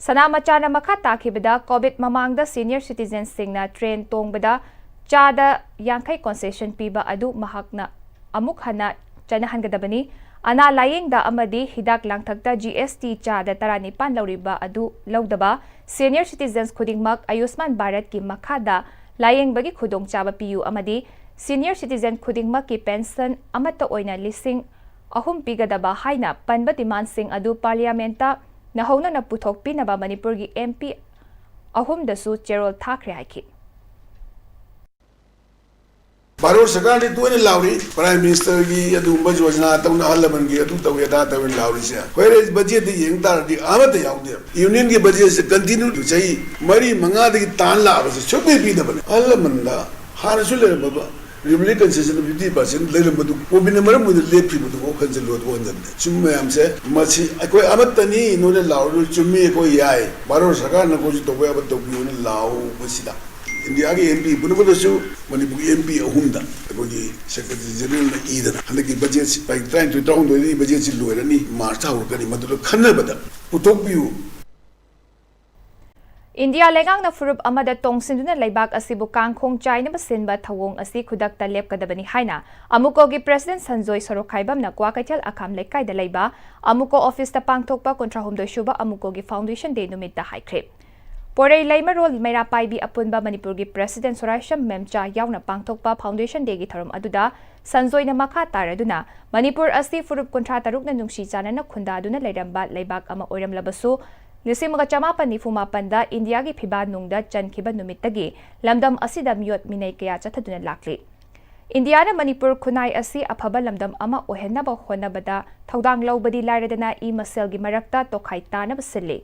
ꯁꯅꯥꯃꯆꯥꯅ ꯃꯈꯥ ꯇꯥꯈꯤꯕꯗ, ꯀꯣꯚꯤꯗ ꯃꯃꯥꯡꯗ ꯁꯤꯅꯤꯌꯔ ꯁꯤꯇꯤꯖꯦꯟꯁꯤꯡꯅ ꯇ꯭ꯔꯦꯟ ꯇꯣꯡꯕꯗ ꯆꯥꯗ ꯌꯥꯡꯈꯩ ꯀꯣꯟꯁꯦꯁꯟ ꯄꯤꯕ ꯑꯗꯨ ꯃꯍꯥꯛꯅ ꯑꯃꯨꯛ ꯍꯟꯅ ꯆꯠꯅꯍꯟꯒꯗꯕꯅꯤ꯫ ꯑꯅꯥ ꯂꯥꯌꯦꯡꯗ ꯑꯃꯗꯤ ꯍꯤꯗꯥꯛ ꯂꯥꯡꯊꯛꯇ ꯖꯤ ꯑꯦꯁ ꯇꯤ ꯆꯥꯗ ꯇꯔꯥꯅꯤꯄꯥꯟ ꯂꯧꯔꯤꯕ ꯑꯗꯨ ꯂꯧꯗꯕ, ꯁꯤꯅꯤꯌꯔ ꯁꯤꯇꯤꯖꯦꯟꯁ ꯈꯨꯗꯤꯡꯃꯛ ꯑꯌꯨꯁꯃꯥꯟ ꯚꯥꯔꯠꯀꯤ ꯃꯈꯥꯗ ꯂꯥꯌꯦꯡꯕꯒꯤ ꯈꯨꯗꯣꯡꯆꯥꯕ ꯄꯤꯌꯨ ꯑꯃꯗꯤ Senior citizen ꯈꯨꯗꯤꯡꯃꯛꯀꯤ pension ꯑꯃꯠꯇ ꯑꯣꯏꯅ ꯂꯤꯁꯤꯡ ꯑꯍꯨꯝ ꯄꯤꯒꯗꯕ ꯍꯥꯏꯅ ꯄꯟꯕ demandꯁꯤꯡ ꯑꯗꯨ Parliamentꯇ ꯅꯧꯍꯧꯅꯅ ꯄꯨꯊꯣꯛꯄꯤꯅꯕ ꯃꯅꯤꯄꯨꯔꯒꯤ M P ꯑꯍꯨꯝꯗꯁꯨ ꯆꯦꯔꯣꯜ ꯊꯥꯈ꯭ꯔꯦ ꯍꯥꯏꯈꯤ꯫ ꯚꯥꯔꯠ ꯁꯔꯀꯥꯔꯗꯤ ꯇꯣꯏꯅ ꯂꯥꯎꯔꯤ, Prime Ministerꯒꯤ ꯑꯗꯨꯒꯨꯝꯕ ꯌꯣꯖꯅꯥ ꯇꯧꯅ, ꯑꯍꯜ ꯂꯃꯟꯒꯤ ꯑꯗꯨ ꯇꯧꯏ ꯑꯗꯥ ꯇꯧꯏ ꯂꯥꯎꯔꯤꯁꯦ꯫ Whereas budgetꯇ ꯌꯦꯡ ꯇꯥꯔꯗꯤ ꯑꯃꯠꯇ ꯌꯥꯎꯗꯦ꯫ Unionꯒꯤ budgetꯁꯦ continue ꯆꯍꯤ ꯃꯔꯤ ꯃꯉꯥꯗꯒꯤ ꯇꯥꯟ ꯂꯥꯛꯑꯕꯁꯦ ꯁꯨꯛꯄꯤ ꯄꯤꯗꯕꯅꯦ꯫ ꯑꯍꯜ ꯂꯃꯟꯗ ꯍꯥꯟꯅꯁꯨ ꯂꯩꯔꯝꯃꯕ Revenue Concession fifty percent ꯂꯩꯔꯝꯕꯗꯨ COVID ꯃꯔꯝ ꯑꯣꯏꯅ ꯂꯦꯞꯈꯤꯕꯗꯨ ꯈꯟꯖꯤꯜꯂꯨ, ꯑꯗꯨ ꯍꯟꯖꯤꯟꯗꯦ꯫ ꯆꯨꯝ ꯃꯌꯥꯝꯁꯦ, ꯃꯁꯤ ꯑꯩꯈꯣꯏ ꯑꯃꯠꯇꯅꯤ, ꯅꯣꯏꯅ ꯂꯥꯎꯔꯤꯗꯨ ꯆꯨꯝꯃꯤ, ꯑꯩꯈꯣꯏ ꯌꯥꯏ꯫ ꯚꯥꯔꯠ ꯁꯔꯀꯥꯔꯅ ꯑꯩꯈꯣꯏꯁꯨ ꯇꯧꯕ ꯌꯥꯕ ꯇꯧꯕꯤꯌꯨꯅ ꯂꯥꯎꯕꯁꯤꯗ ꯏꯟꯗꯤꯌꯥꯒꯤ M P ꯄꯨꯝꯅꯃꯛꯇꯁꯨ ꯃꯅꯤꯄꯨꯔꯒꯤ M P ꯑꯍꯨꯝꯗ ꯑꯩꯈꯣꯏꯒꯤ Secretary Generalꯅ ꯏꯗꯅ ꯍꯟꯗꯛꯀꯤ budgetꯁꯤ ꯇꯥꯔꯤꯛ ꯇꯔꯥꯅꯤꯊꯣꯏ ꯇꯔꯥꯍꯨꯝꯗꯣꯏꯗꯒꯤ budgetꯁꯤ ꯂꯣꯏꯔꯅꯤ, Marchꯇ ꯍꯧꯔꯛꯀꯅꯤ, ꯃꯗꯨꯗ ꯈꯟꯅꯕꯗ ꯄꯨꯊꯣꯛꯄꯤꯌꯨ꯫ ꯏꯟꯗꯤꯌꯥ ꯂꯩꯉꯥꯛꯅ ꯐꯨꯔꯨꯞ ꯑꯃꯗ ꯇꯣꯡꯁꯤꯟꯗꯨꯅ ꯂꯩꯕꯥꯛ ꯑꯁꯤꯕꯨ ꯀꯥꯡꯈꯣꯡ ꯆꯥꯏꯅꯕ ꯁꯤꯟꯕ ꯊꯧꯑꯣꯡ ꯑꯁꯤ ꯈꯨꯗꯛꯇ ꯂꯦꯞꯀꯗꯕꯅꯤ ꯍꯥꯏꯅ ꯑꯃꯨꯀꯣꯒꯤ President ꯁꯟꯖꯣꯏ ꯁꯣꯔꯣꯛꯈꯥꯏꯕꯝꯅ ꯀ꯭ꯋꯥꯀꯩꯊꯦꯜ ꯑꯈꯥꯝ ꯂꯩꯀꯥꯏꯗ ꯂꯩꯕ ꯑꯃꯨꯀꯣ officeꯇ ꯄꯥꯡꯊꯣꯛꯄ ꯀꯨꯟꯊ꯭ꯔꯥꯍꯨꯝꯗꯣꯏ ꯁꯨꯕ ꯑꯃꯨꯀꯣꯒꯤ Foundation Day ꯅꯨꯃꯤꯠꯇ ꯍꯥꯏꯈ꯭ꯔꯦ꯫ ꯄꯣꯔꯩ ꯂꯩꯃꯔꯣꯜ ꯃꯩꯔꯥ ꯄꯥꯏꯕꯤ ꯑꯄꯨꯟꯕ ꯃꯅꯤꯄꯨꯔꯒꯤ President ꯁꯣꯔꯥꯏꯁꯝ ꯃꯦꯝꯆꯥ ꯌꯥꯎꯅ ꯄꯥꯡꯊꯣꯛꯄ Foundation Dayꯒꯤ ꯊꯧꯔꯝ ꯑꯗꯨꯗ ꯁꯟꯖꯣꯏꯅ ꯃꯈꯥ ꯇꯥꯔꯗꯨꯅ ꯃꯅꯤꯄꯨꯔ ꯑꯁꯤ ꯐꯨꯔꯨꯞ ꯀꯨꯟꯊ꯭ꯔꯥ ꯇꯔꯨꯛꯅ ꯅꯨꯡꯁꯤ ꯆꯥꯟꯅꯅ ꯈꯨꯟꯗꯥꯗꯨꯅ ꯂꯩꯔꯝꯕ ꯂꯩꯕꯥꯛ ꯑꯃ ꯑꯣꯏꯔꯝꯂꯕꯁꯨ, ꯂꯤꯁꯤꯡ ꯑꯃꯒ ꯆꯃꯥꯄꯟ ꯅꯤꯐꯨ ꯃꯥꯄꯟꯗ ꯏꯟꯗꯤꯌꯥꯒꯤ ꯐꯤꯕꯥ ꯅꯨꯡꯗ ꯆꯟꯈꯤꯕ ꯅꯨꯃꯤꯠꯇꯒꯤ ꯂꯝꯗꯝ ꯑꯁꯤꯗ ꯃꯤꯑꯣꯠ ꯃꯤꯅꯩ ꯀꯌꯥ ꯆꯠꯊꯗꯨꯅ ꯂꯥꯛꯂꯤ꯫ ꯏꯟꯗꯤꯌꯥꯅ ꯃꯅꯤꯄꯨꯔ ꯈꯨꯟꯅꯥꯏ ꯑꯁꯤ ꯑꯐꯕ ꯂꯝꯗꯝ ꯑꯃ ꯑꯣꯏꯍꯟꯅꯕ ꯍꯣꯠꯅꯕꯗ ꯊꯧꯗꯥꯡ ꯂꯧꯕꯗꯤ ꯂꯥꯏꯔꯗꯅ ꯏ ꯃꯁꯦꯜꯒꯤ ꯃꯔꯛꯇ ꯇꯣꯈꯥꯏ ꯇꯥꯅꯕ ꯁꯤꯜꯂꯤ꯫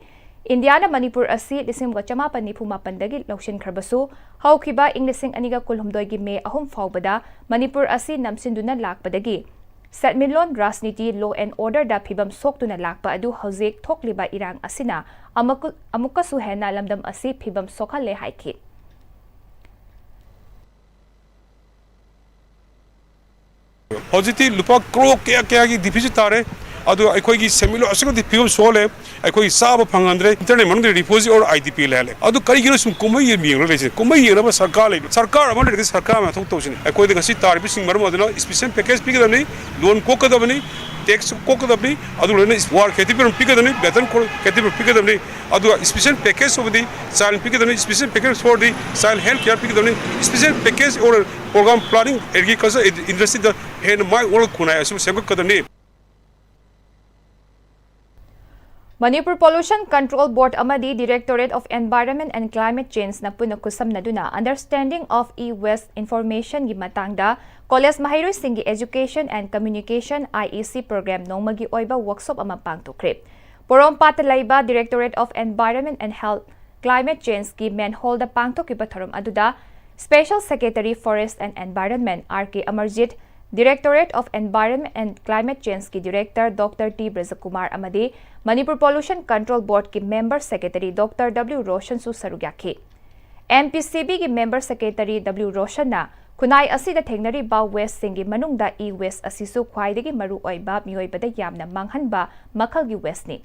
ꯏꯟꯗꯤꯌꯥꯅ ꯃꯅꯤꯄꯨꯔ ꯑꯁꯤ ꯂꯤꯁꯤꯡ ꯑꯃꯒ ꯆꯃꯥꯄꯟ ꯅꯤꯐꯨ ꯃꯥꯄꯟꯗꯒꯤ ꯂꯧꯁꯤꯟꯈ꯭ꯔꯕꯁꯨ, ꯍꯧꯈꯤꯕ ꯏꯪ ꯂꯤꯁꯤꯡ ꯑꯅꯤꯒ ꯀꯨꯟꯍꯨꯝꯗꯣꯏꯒꯤ ꯃꯦ ꯑꯍꯨꯝ ꯐꯥꯎꯕꯗ ꯃꯅꯤꯄꯨꯔ ꯑꯁꯤ ꯅꯝꯁꯤꯟꯗꯨꯅ ꯂꯥꯛꯄꯗꯒꯤ ꯁꯦꯟꯃꯤꯠꯂꯣꯟ, ꯔꯥꯖꯅꯤꯇꯤ, law and orderꯗ ꯐꯤꯕꯝ ꯁꯣꯛꯇꯨꯅ ꯂꯥꯛꯄ ꯑꯗꯨ ꯍꯧꯖꯤꯛ ꯊꯣꯛꯂꯤꯕ ꯏꯔꯥꯡ ꯑꯁꯤꯅ ꯑꯃꯨꯛ-, ꯑꯃꯨꯛꯀꯁꯨ ꯍꯦꯟꯅ ꯂꯝꯗꯝ ꯑꯁꯤ ꯐꯤꯕꯝ ꯁꯣꯛꯍꯜꯂꯦ ꯍꯥꯏꯈꯤ꯫ ꯍꯧꯖꯤꯛꯇꯤ ꯂꯨꯄꯥ ꯀ꯭ꯔꯣꯔ ꯀꯌꯥ ꯀꯌꯥꯒꯤ deficit ꯇꯥꯔꯦ꯫ ꯑꯗꯨ ꯑꯩꯈꯣꯏꯒꯤ ꯁꯦꯟꯃꯤꯠꯂꯣꯟ ꯑꯁꯨꯛꯀꯤ ꯃꯇꯤꯛ ꯐꯤꯕꯝ ꯁꯣꯛꯍꯜꯂꯦ꯫ ꯑꯩꯈꯣꯏ ꯆꯥꯕ ꯐꯪꯍꯟꯗ꯭ꯔꯦ, ꯏꯟꯇꯔꯅꯦꯠ ꯃꯅꯨꯡꯗ ꯔꯤꯐ꯭ꯌꯨꯖꯤ ꯑꯣꯔ ꯑꯥꯏ ꯗꯤ ꯄꯤ ꯂꯩꯍꯜꯂꯦ꯫ ꯑꯗꯨ ꯀꯔꯤꯒꯤꯅꯣ ꯁꯨꯝ ꯀꯨꯝꯍꯩ ꯌꯦꯡꯂꯒ ꯂꯩꯁꯦ? ꯀꯨꯝꯍꯩ ꯌꯦꯡꯅꯕ ꯁꯔꯀꯥꯔ ꯂꯩꯕ, ꯁꯔꯀꯥꯔ ꯑꯃ ꯂꯩꯔꯒꯗꯤ ꯁꯔꯀꯥꯔ ꯑꯃ ꯊꯕꯛ ꯇꯧꯁꯤꯅꯦ꯫ ꯑꯩꯈꯣꯏꯗ ꯉꯁꯤ ꯇꯥꯔꯤꯕꯁꯤꯡ ꯃꯔꯝ ꯑꯗꯨꯅ ꯏꯁꯄꯤꯁꯦꯜ ꯄꯦꯀꯦꯖ ꯄꯤꯒꯗꯕꯅꯤ, ꯂꯣꯟ ꯀꯣꯛꯀꯗꯕꯅꯤ, ꯇꯦꯛꯁ ꯀꯣꯛꯀꯗꯕꯅꯤ, ꯑꯗꯨ ꯂꯣꯏꯅ ꯋꯥꯔ ꯀꯦꯇꯤꯒꯣꯔꯤ ꯄꯤꯒꯗꯕꯅꯤ, ꯕꯦꯇꯟ ꯀꯦꯇꯤꯒꯣꯔꯤ ꯄꯤꯒꯗꯕꯅꯤ꯫ ꯑꯗꯨꯒ special package of the child ꯄꯤꯒꯗꯕꯅꯤ, special package for the child health care ꯄꯤꯒꯗꯕꯅꯤ, special package or programme planning agriculture ꯏꯟꯗꯁꯇ꯭ꯔꯤꯗ ꯍꯦꯟꯅ ꯃꯥꯏ ꯑꯣꯟꯕ ꯈꯨꯟꯅꯥꯏ ꯑꯁꯤꯕꯨ ꯁꯦꯝꯒꯠꯀꯗꯕꯅꯤ꯫ ꯃꯅꯤꯄꯨꯔ ꯄꯣꯂꯨꯁꯟ ꯀꯟꯇ꯭ꯔꯣꯜ ꯕꯣꯔꯗ ꯑꯃꯗꯤ Directorate of Environment and Climate Change ꯅ ꯄꯨꯟꯅ ꯈꯨꯠꯁꯝꯅꯗꯨꯅ Understanding of E-Waste Information ꯒꯤ ꯃꯇꯥꯡꯗ ꯀꯣꯂꯦꯖ ꯃꯍꯩꯔꯣꯏꯁꯤꯡꯒꯤ Education and Communication, I E C program ꯅꯣꯡꯃꯒꯤ ꯑꯣꯏꯕ ꯋꯥꯔꯛꯁꯣꯞ ꯑꯃ ꯄꯥꯡꯊꯣꯛꯈ꯭ꯔꯦ꯫ ꯄꯣꯔꯣꯝꯄꯥꯠꯇ ꯂꯩꯕ Directorate of Environment and Health Climate Change ꯒꯤ main hall ꯗ ꯄꯥꯡꯊꯣꯛꯈꯤꯕ ꯊꯧꯔꯝ ꯑꯗꯨꯗ Special Secretary Forest and Environment R K Amarjit, Directorate of Environment and Climate Change ꯀꯤ Director Doctor T ꯕ꯭ꯔꯖꯀꯨꯃꯥꯔ ꯑꯃꯗꯤ ꯃꯅꯤꯄꯨꯔ ꯄꯣꯂꯨꯁꯟ ꯀꯟꯇ꯭ꯔꯣꯜ ꯕꯣꯔꯗꯀꯤ Member Secretary Doctor W ꯔꯣꯁꯟꯁꯨ ꯁꯔꯨꯛ ꯌꯥꯈꯤ꯫ M P C B ꯒꯤ Member Secretary W ꯔꯣꯁꯟꯅ ꯈꯨꯟꯅꯥꯏ ꯑꯁꯤꯗ ꯊꯦꯡꯅꯔꯤꯕ waste ꯁꯤꯡꯒꯤ ꯃꯅꯨꯡꯗ e-waste ꯑꯁꯤꯁꯨ ꯈ꯭ꯋꯥꯏꯗꯒꯤ ꯃꯔꯨ ꯑꯣꯏꯕ, ꯃꯤꯑꯣꯏꯕꯗ ꯌꯥꯝꯅ ꯃꯥꯡꯍꯟꯕ ꯃꯈꯜꯒꯤ waste ꯅꯤ꯫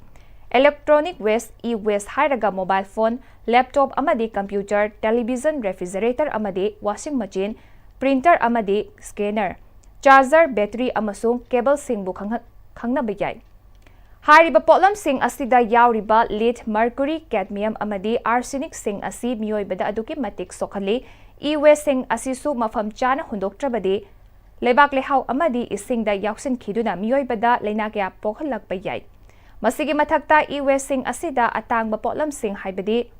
Electronic waste, e-waste ꯍꯥꯏꯔꯒ mobile phone, laptop ꯑꯃꯗꯤ computer, television, refrigerator ꯑꯃꯗꯤ washing machine, printer ꯑꯃꯗꯤ scanner, charger, battery ꯑꯃꯁꯨꯡ cable ꯁꯤꯡꯕꯨ ꯈꯪꯍ-, ꯈꯪꯅꯕ ꯌꯥꯏ꯫ ꯍꯥꯏꯔꯤꯕ ꯄꯣꯠꯂꯝꯁꯤꯡ ꯑꯁꯤꯗ ꯌꯥꯎꯔꯤꯕ lead, mercury, cadmium ꯑꯃꯗꯤ arsenic ꯁꯤꯡ ꯑꯁꯤ ꯃꯤꯑꯣꯏꯕꯗ ꯑꯗꯨꯛꯀꯤ ꯃꯇꯤꯛ ꯁꯣꯛꯍꯜꯂꯤ꯫ E-waste ꯁꯤꯡ ꯑꯁꯤꯁꯨ ꯃꯐꯝ ꯆꯥꯅ ꯍꯨꯟꯗꯣꯛꯇ꯭ꯔꯕꯗꯤ ꯂꯩꯕꯥꯛ ꯂꯩꯍꯥꯎ ꯑꯃꯗꯤ ꯏꯁꯤꯡꯗ ꯌꯥꯎꯁꯤꯟꯈꯤꯗꯨꯅ ꯃꯤꯑꯣꯏꯕꯗ ꯂꯥꯏꯅꯥ ꯀꯌꯥ ꯄꯣꯛꯍꯜꯂꯛꯄ ꯌꯥꯏ꯫ ꯃꯁꯤꯒꯤ ꯃꯊꯛꯇ e-waste ꯁꯤꯡ ꯑꯁꯤꯗ ꯑꯇꯥꯡꯕ ꯄꯣꯠꯂꯝꯁꯤꯡ ꯍꯥꯏꯕꯗꯤ